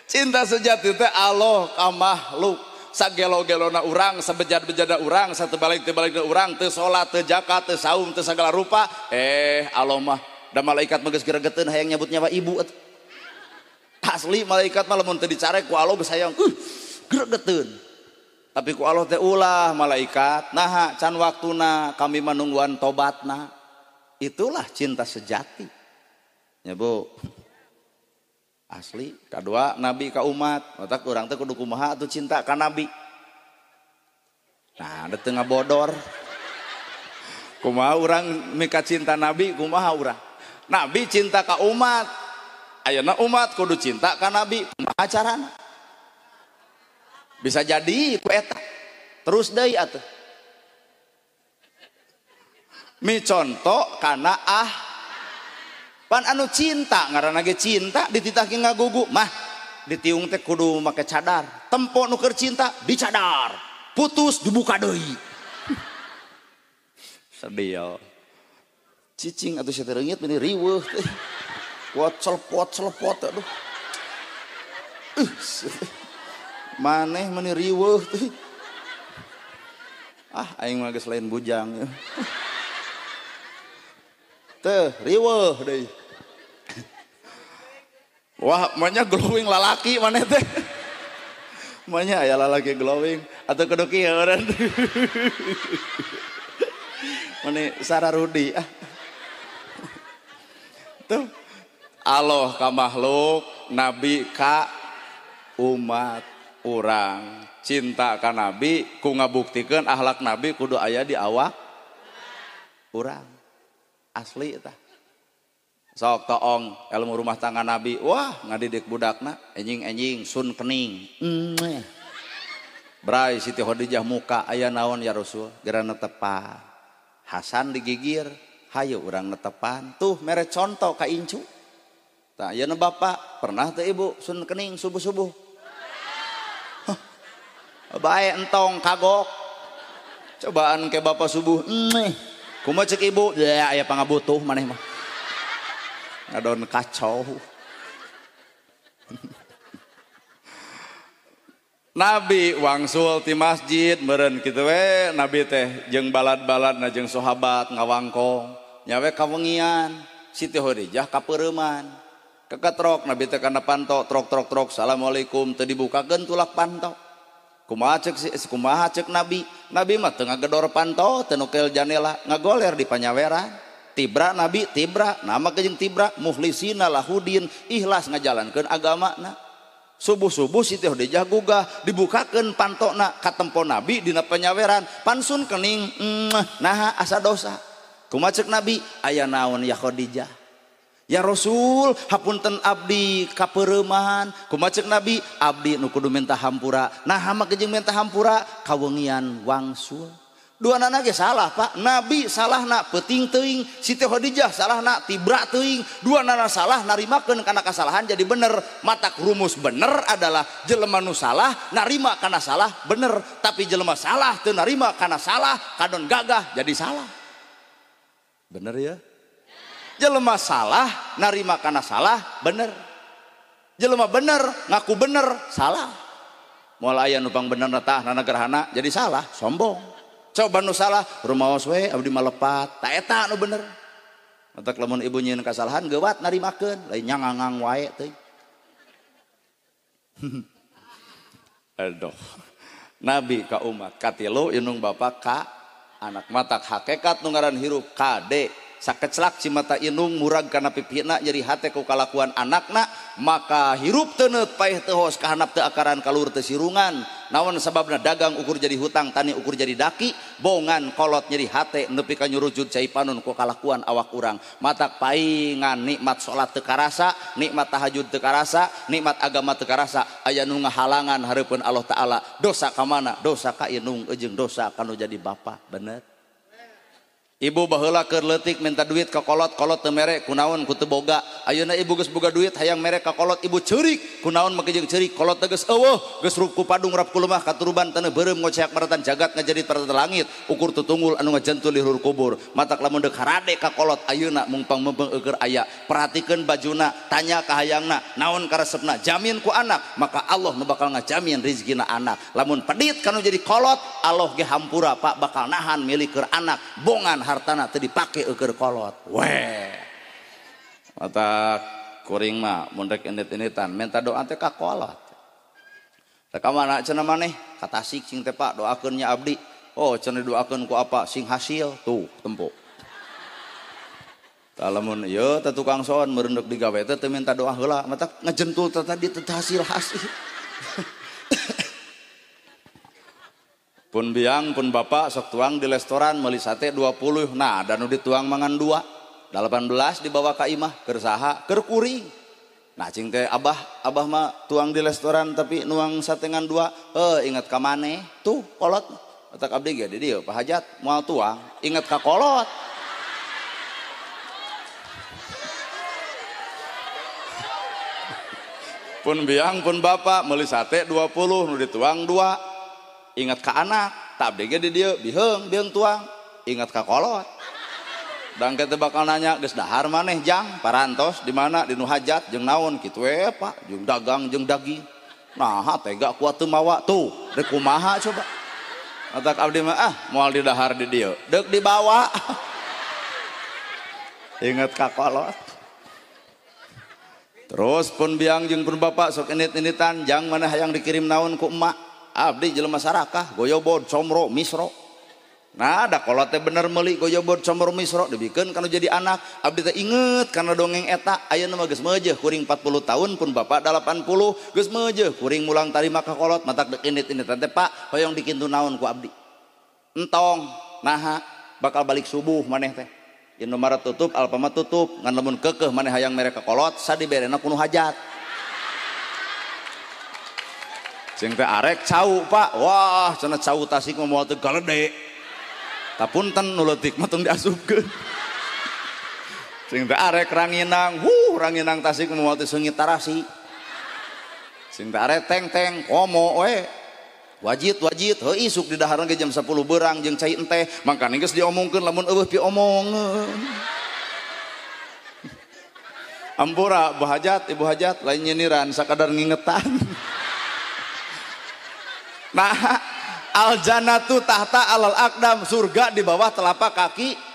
Cinta sejati teh Allah ka makhluk. Sagelo-gelona urang, sabejad-bejada urang, satebalik-tebalikna urang, teu salat, teu zakat, teu saum, teu sagala rupa. Allah mah da malaikat mah geus geregeteun hayang nyabut nyawa ibu atuh. Asli malaikat mah lamun teu dicarek ku Allah geus hayang gregeteun. Tapi ku Allah teh ulah malaikat, naha can waktuna kami manungguan tobatna. Itulah cinta sejati. Ya Bu. Asli kadua nabi ka umat, otak urang teh kudu kumaha atuh cinta ka nabi. Nah, da teu ngabodor. Kumaha urang mika cinta nabi, kumaha urang? Nabi cinta ka umat. Ayeuna umat kudu cinta ka nabi, kumaha carana? Bisa jadi ku eta. Terus deui atuh. Mi conto kana ah pan anu cinta ngaranna ge cinta dititah ge ngagugu mah ditiung teh kudu make cadar tempo nu keur cinta dicadar putus dibuka deui. Sedih cicing atuh sia teh reungit meni riweuh teh kuat celepot celepot aduh. Maneh meni riweuh teh. Ah aing mah geus lain bujang. Teh riweuh deui. Wah, manya glowing lalaki maneh teh. Manya aya lalaki glowing atau kudu kieu urang. Mani Sarah Rudi ah. Tuh Allah ka makhluk, nabi ka umat urang. Cinta ka nabi ku ngabuktikeun akhlak nabi kudu aya di awak urang. Asli tah. Sok toong ilmu rumah tangga nabi, wah ngadidik budakna enjing-enjing sun kening. Bray Siti Khadijah muka aya naon ya Rasul, geura netepan. Hasan digigir, hayu urang netepan. Tuh mere conto ka incu. Tah ayeuna bapak pernah teu ibu sun kening subuh-subuh? Bae entong kagok. Cobaan ke bapak subuh. Kumaha cek ibu? Ya aya pangabutuh maneh mah. Ngadon kacau. Nabi wangsul ti masjid meureun kitu we nabi teh jeung balad-baladna jeung sahabat ngawangkong nyawe kawengian Siti Khadijah kapeureman keketrok nabi teh kana panto trok trok trok assalamualaikum teu dibukakeun tulak panto. Kumaha cek kumaha cek nabi? Nabi mah teu ngagedor panto teu nukel janela ngagoler di panyaweran. Tibra nabi tibra nama jeung tibra mukhlisina lahudin ikhlas ngajalankeun agamana. Subuh-subuh Siti Khadijah gugah dibukakeun pantona katempo nabi dina panyaweran pansun kening naha asa dosa. Kumaha cek nabi? Aya naon ya Khadijah? Ya Rasul hapunten abdi kapeureman. Kumaha cek nabi? Abdi nu kudu minta hampura. Naha mah jeung minta hampura kawengian wangsul. Dua nana ge salah Pak. Nabi salahna peuting teuing, Siti Khadijah salahna tibra teuing. Dua nana salah narimakeun kana kasalahan jadi bener. Matak rumus bener adalah jelema nu salah narima kana salah bener, tapi jelema salah teu narima kana salah kadon gagah jadi salah. Bener ya? Jelema salah narima kana salah bener. Jelema bener ngaku bener salah. Moal aya nu pang benerna tah nana gerhana jadi salah, sombong. Coba nu salah rumaos we abdi mah lepat ta eta nu bener. Matak lamun ibu nyieun kasalahan geuwat narimakeun lain nyangangang wae teuing. Aduh. Nabi ka umat katilu indung bapa ka anak. Matak hakikat nu ngaran hirup kade Sakeclak cimata indung murag kana pipina nyeri hate ku kalakuan anakna maka hirup teuneut paeh teu hos kahanap teu akaran kalur teu sirungan. Naon sababna dagang ukur jadi hutang tani ukur jadi daki bongan kolot nyeri hate nepi ka nyurujud cai panon ku kalakuan awak urang. Matak paingan nikmat salat teu karasa, nikmat tahajud teu karasa, nikmat agama teu karasa, aya nu ngahalangan hareupeun Allah Taala. Dosa ka mana? Dosa ka indung jeung dosa ka nu jadi bapa. Bener? Ibu baheula keur leutik minta duit ka kolot, kolot teu mere kunaon ku teu boga. Ayeuna ibu geus boga duit hayang mere ka kolot, ibu ceurik kunaon make jeung ceurik, kolot teh geus eueuh, geus rup ku padung rap ku lemah katuruban taneuh beureum ngoceak maratan jagat ngajadit paratan langit, ukur tutunggul anu ngajentul di luhur kubur. Matak lamun deuk harade ka kolot ayeuna mungpang meupeung eueur aya, perhatikeun bajuna, tanya ka hayangna, naon karesepna, jamin ku anak, maka Allah nu bakal ngajamin rizkina anak. Lamun pedit kanu jadi kolot, Allah ge hampura Pak bakal nahan milik keur anak, bongan hartana teu dipake eueur kolot. Weh. Mata kuring mah mun rek indit-inditan minta doa teh ka kolot. Rek ka mana cenah maneh? Ka Tasik cing teh Pak doakeun nya abdi. Oh cenah doakeun ku apa? Sing hasil tuh tempo. Tah lamun ieu teh tukang soon meureun deuk digawe teh teu minta doa heula, mata ngejentul teh tadi teu hasil-hasil. Pun biang pun bapak sok tuang di restoran meuli sate 20, nah dan nu dituang mangan 2, 18 dibawa ka imah keur saha keur kuring. Nah cing teh abah abah mah tuang di restoran tapi nuang sate ngan 2, ingat ka maneh tuh kolot. Otak abdi ge di dieu Pak Hajat moal tuang, ingat ka kolot. Pun biang pun bapak meuli sate 20 nu dituang 2. Ingat ka anak, tak abdi ge di dieu biheung biheung tuang, ingat ka kolot. Dan kita bakal nanya geus dahar maneh jang, parantos di mana di nu hajat jeung naon kitu we Pak, jeung dagang jeung daging. Nah, tega kuat teu mawa tuh, rek kumaha coba. Matak abdi mah ah moal di dahar di dieu, deuk dibawa. Ingat ka kolot. Terus pun biang jeung pun bapak sok indit-inditan jang maneh hayang dikirim naon ku emak. Abdi jelema sarakah goyobod comro misro. Nah da kolot teh bener meuli goyobod comro misro dibikeun kanu jadi anak. Abdi teh inget kana dongeng eta ayeuna mah geus meujeuh kuring 40 tahun pun bapak 80 geus meujeuh kuring mulang tarima ka kolot matak deuk indit-inditan teh Pak hoyong dikintu naon ku abdi. Entong naha bakal balik subuh maneh teh. Indomaret tutup, Alfamart tutup, ngan lamun keukeuh maneh hayang mere ka kolot sadiberena ku nu hajat. Cing teh arek cau Pak, wah cenah cau Tasik mah moal teu galede. Tapunten nu leutik mah tong diasupkeun. Cing teh arek ranginang, huh ranginang Tasik mah moal teu seungit tarasi. Cing teh arek teng-teng komo we. Wajit wajit heuh isuk di dahareun ge jam 10 beurang jeung cai enteh, mangkana geus diomongkeun lamun eueuh piomongeun. Ampura Bu Hajat, Ibu Hajat lain nyiniran sakadar ngingetan. Nah, al jannatu tahta alal akdam, surga di bawah telapak kaki.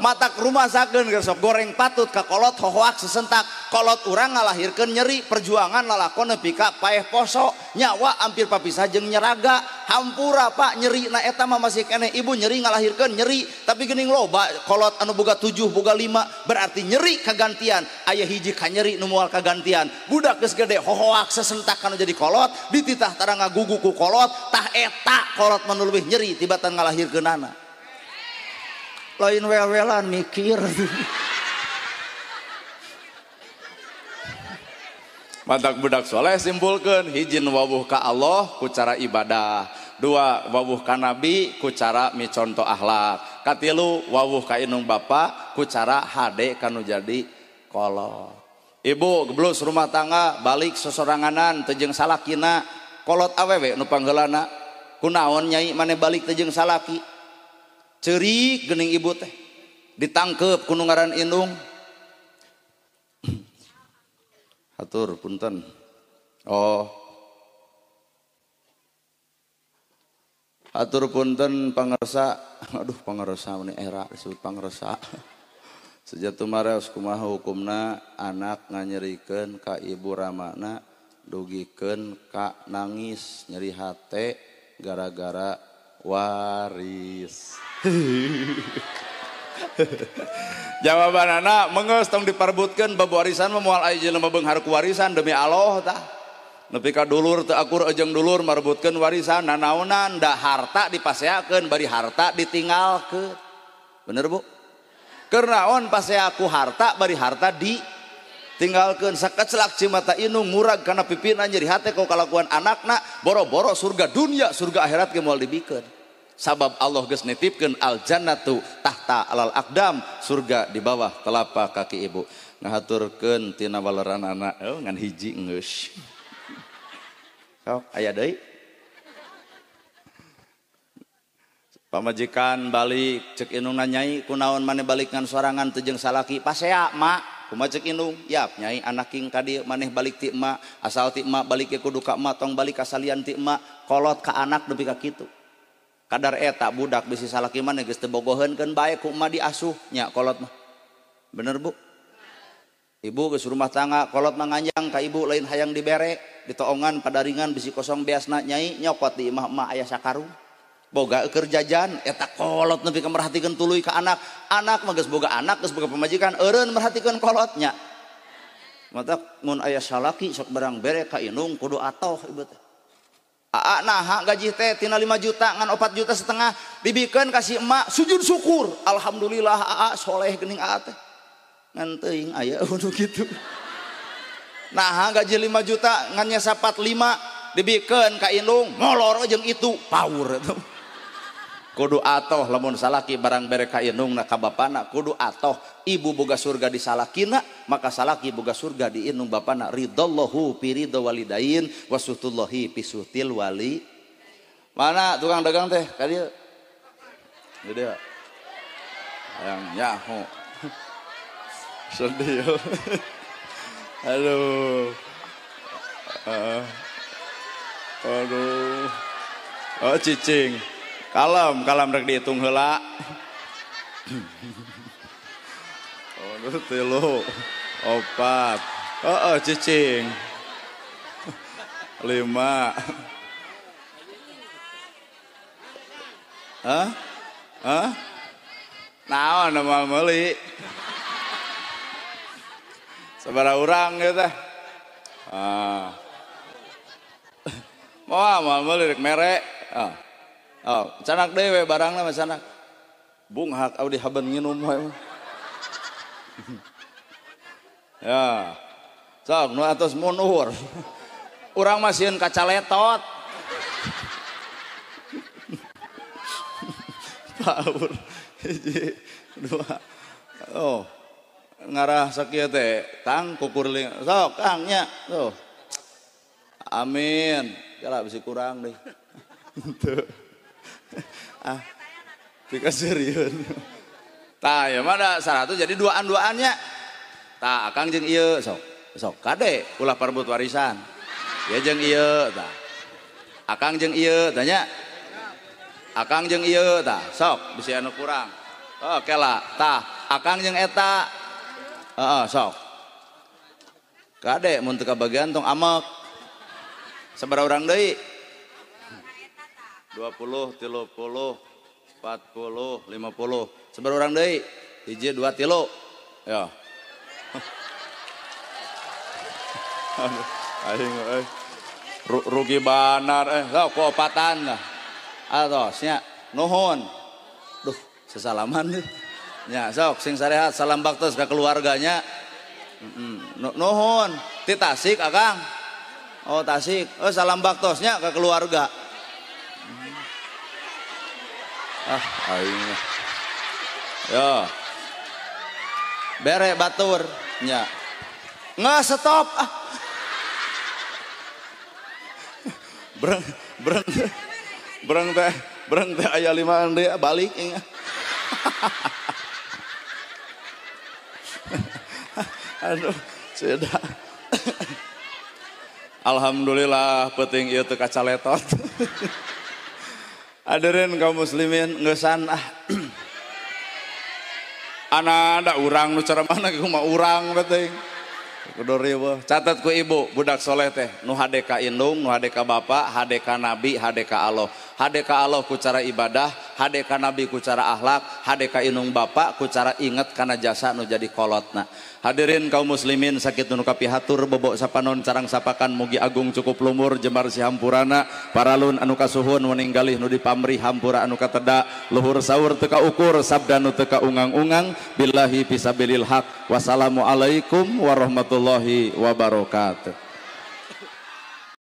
Matak rumah sakeun geus sok goreng patut ka kolot hohoak sesentak. Kolot urang ngalahirkeun nyeri, perjuangan lalakon nepi ka paeh poso, nyawa hampir papisah jeung nyeraga. Hampura Pak nyeri na eta mah masih keneh ibu nyeri ngalahirkeun nyeri, tapi geuning loba kolot anu boga 7 boga 5 berarti nyeri kagantian. Aya hiji ka nyeri nu moal kagantian. Budak geus gede hohoak sesentak kanu jadi kolot, dititah tara ngagugu ku kolot, tah eta kolot mah nu leuwih nyeri tibatan ngalahirkeunana. Lain wel-welan mikir. Matak budak soleh simpulkeun, hiji wawuh ka Allah ku cara ibadah, dua wawuh ka nabi ku cara miconto akhlak, katilu wawuh ka indung bapa ku cara hade kanu jadi kolot. Ibu geblus rumah tangga balik sosoranganan teu jeung salakina, kolot awewe nu pangheulana, kunaon nyai maneh balik teu jeung salaki. Cerik geuning ibu teh ditangkep ku nu ngaran indung. Hatur punten. Oh. Hatur punten pangersa. Aduh pangersa meni era disebut pangersa. Sejatumaros kumaha hukumna anak nganyerikeun ka ibu ramana dugikeun ka nangis nyeri hate gara-gara waris. Jawabanana mengeus tong diparbutkeun bab warisan mah moal aya jelema beunghar ku warisan demi Allah tah. Nepi ka dulur teu akur jeung dulur marbutkeun warisan nanaonan da harta dipaseakeun bari harta ditinggalkeun. Bener Bu? Keur naon pasea ku harta bari harta ditinggalkeun sakacelak cimata inung murag kana pipina nyeri hate ku kalakuan anakna boro-boro surga dunia surga akhirat ge moal dibikeun. Sabab Allah geus nitipkeun al jannatu tahta alal aqdam, surga di bawah telapak kaki ibu. Ngahaturkeun tina waleranana oh ngan hiji geus. Sok aya deui. Pamajikan balik cek indungna nyai kunaon maneh balik ngan sorangan teu jeung salaki pasea mak kumaha cek indung yap nyai anak king ka dieu maneh balik ti emak asal ti emak balik ge kudu ka emak tong balik ka salian ti emak kolot ka anak nepi ka kitu. Kadar eta budak bisi salaki maneh geus teu bogoheunkeun bae ku emak diasuh nya kolot mah. Bener Bu? Ibu geus rumah tangga kolot mah nganjang ka ibu lain hayang dibere ditoongan padaringan bisi kosong beasna nyai nyokot di imah emak aya sakarung. Boga keur jajan eta kolot nepi ka merhatikeun tuluy ka anak. Anak mah geus boga anak geus boga pamajikan eureun merhatikeun kolotnya. Matak mun aya salaki sok barang bere ka indung kudu atoh ibu teh. Aa naha gaji teh tina 5 juta ngan 4,5 juta dibikeun ka si emak sujud syukur alhamdulillah aa soleh geuning aa teh ngan teuing aya nu kitu. Naha gaji 5 juta ngan nyesa 45 dibikeun ka indung molor jeung itu power eta. Kudu atoh lamun salaki barang bere ka indungna ka bapana kudu atoh ibu boga surga di salakina maka salaki boga surga di indung bapana ridallahu fi ridha walidain wasutullahi fi sutil wali. Mana tukang dagang teh ka dieu? Di dieu. Hayang nyaho. Sedih. Aduh. Aduh. Oh cicing. Kalem, kalem rek dihitung heula. Oh, tilu, opat. Oh, cicing. 5. Hah? Hah? Naon moal meuli? Sabaraha urang ieu teh? Ah. Moal meuli rek mere. Ah. Oh, canak deui we barangna mah canak. Bunghak abdi haben nginum we. Ya. Sok nu atos mundur. Urang mah sieun kacaletot. Paur. 1, 2. Oh. Ngarah sakieu teh tang kukurling. Sok Kang nya. Tuh. Amin. Kala bisi kurang deui. Henteu. Ah, dikasirieun. Tah, ya mah 100 jadi duaan-duaannya. Tah, akang jeung ieu sok. Sok kade ulah parebut warisan. Ya jeung ieu tah. Akang jeung ieu tanya. Akang jeung ieu tah, sok bisi anu kurang. Oh, kela tah, akang jeung eta. Heeh, sok. Kade mun teu kabagian tong amek. Sabaraha urang deui? 20, 30, 40, 50. Sabaraha urang deui? 1, 2, 3. Ya. Aduh, aing euy. Rugi banar sok ku opatan lah. Atos nya, nuhun. Duh, sesalaman deh. Nya, sok sing sarehat, salam baktos ka keluarganya. Nuhun. Ti Tasik Akang. Oh, Tasik. Oh, salam baktosnya ke keluarga. Ah, aing. Yo. Bere batur nya. Nggak stop ah. Breng breng breng teh, breng teh aya 5 deui balik ing. Aduh, sudah. Alhamdulillah penting ieu teu kacaletot. Hadirin kaum muslimin ngeusan ah. Ana ada urang nu cara mana kumaha urang penting. Kudu riweuh. Catat ku ibu budak soleh teh nu hade ka indung, nu hade ka bapa, hade ka nabi, hade ka Allah. Hade ka Allah ku cara ibadah, Hade ka nabi ku cara akhlak, hade ka inung bapa ku cara inget kana jasa nu jadi kolotna. Hadirin kaum muslimin sakit nu kapihatur bobok sapanon carang sapakan mugi agung cukup lumur jembar si hampurana paralun anu kasuhun meninggalih nu dipamrih hampura anu kateda luhur saur teu kaukur sabda nu teu kaungang-ungang billahi fisabilil haq. Wassalamualaikum warahmatullahi wabarakatuh.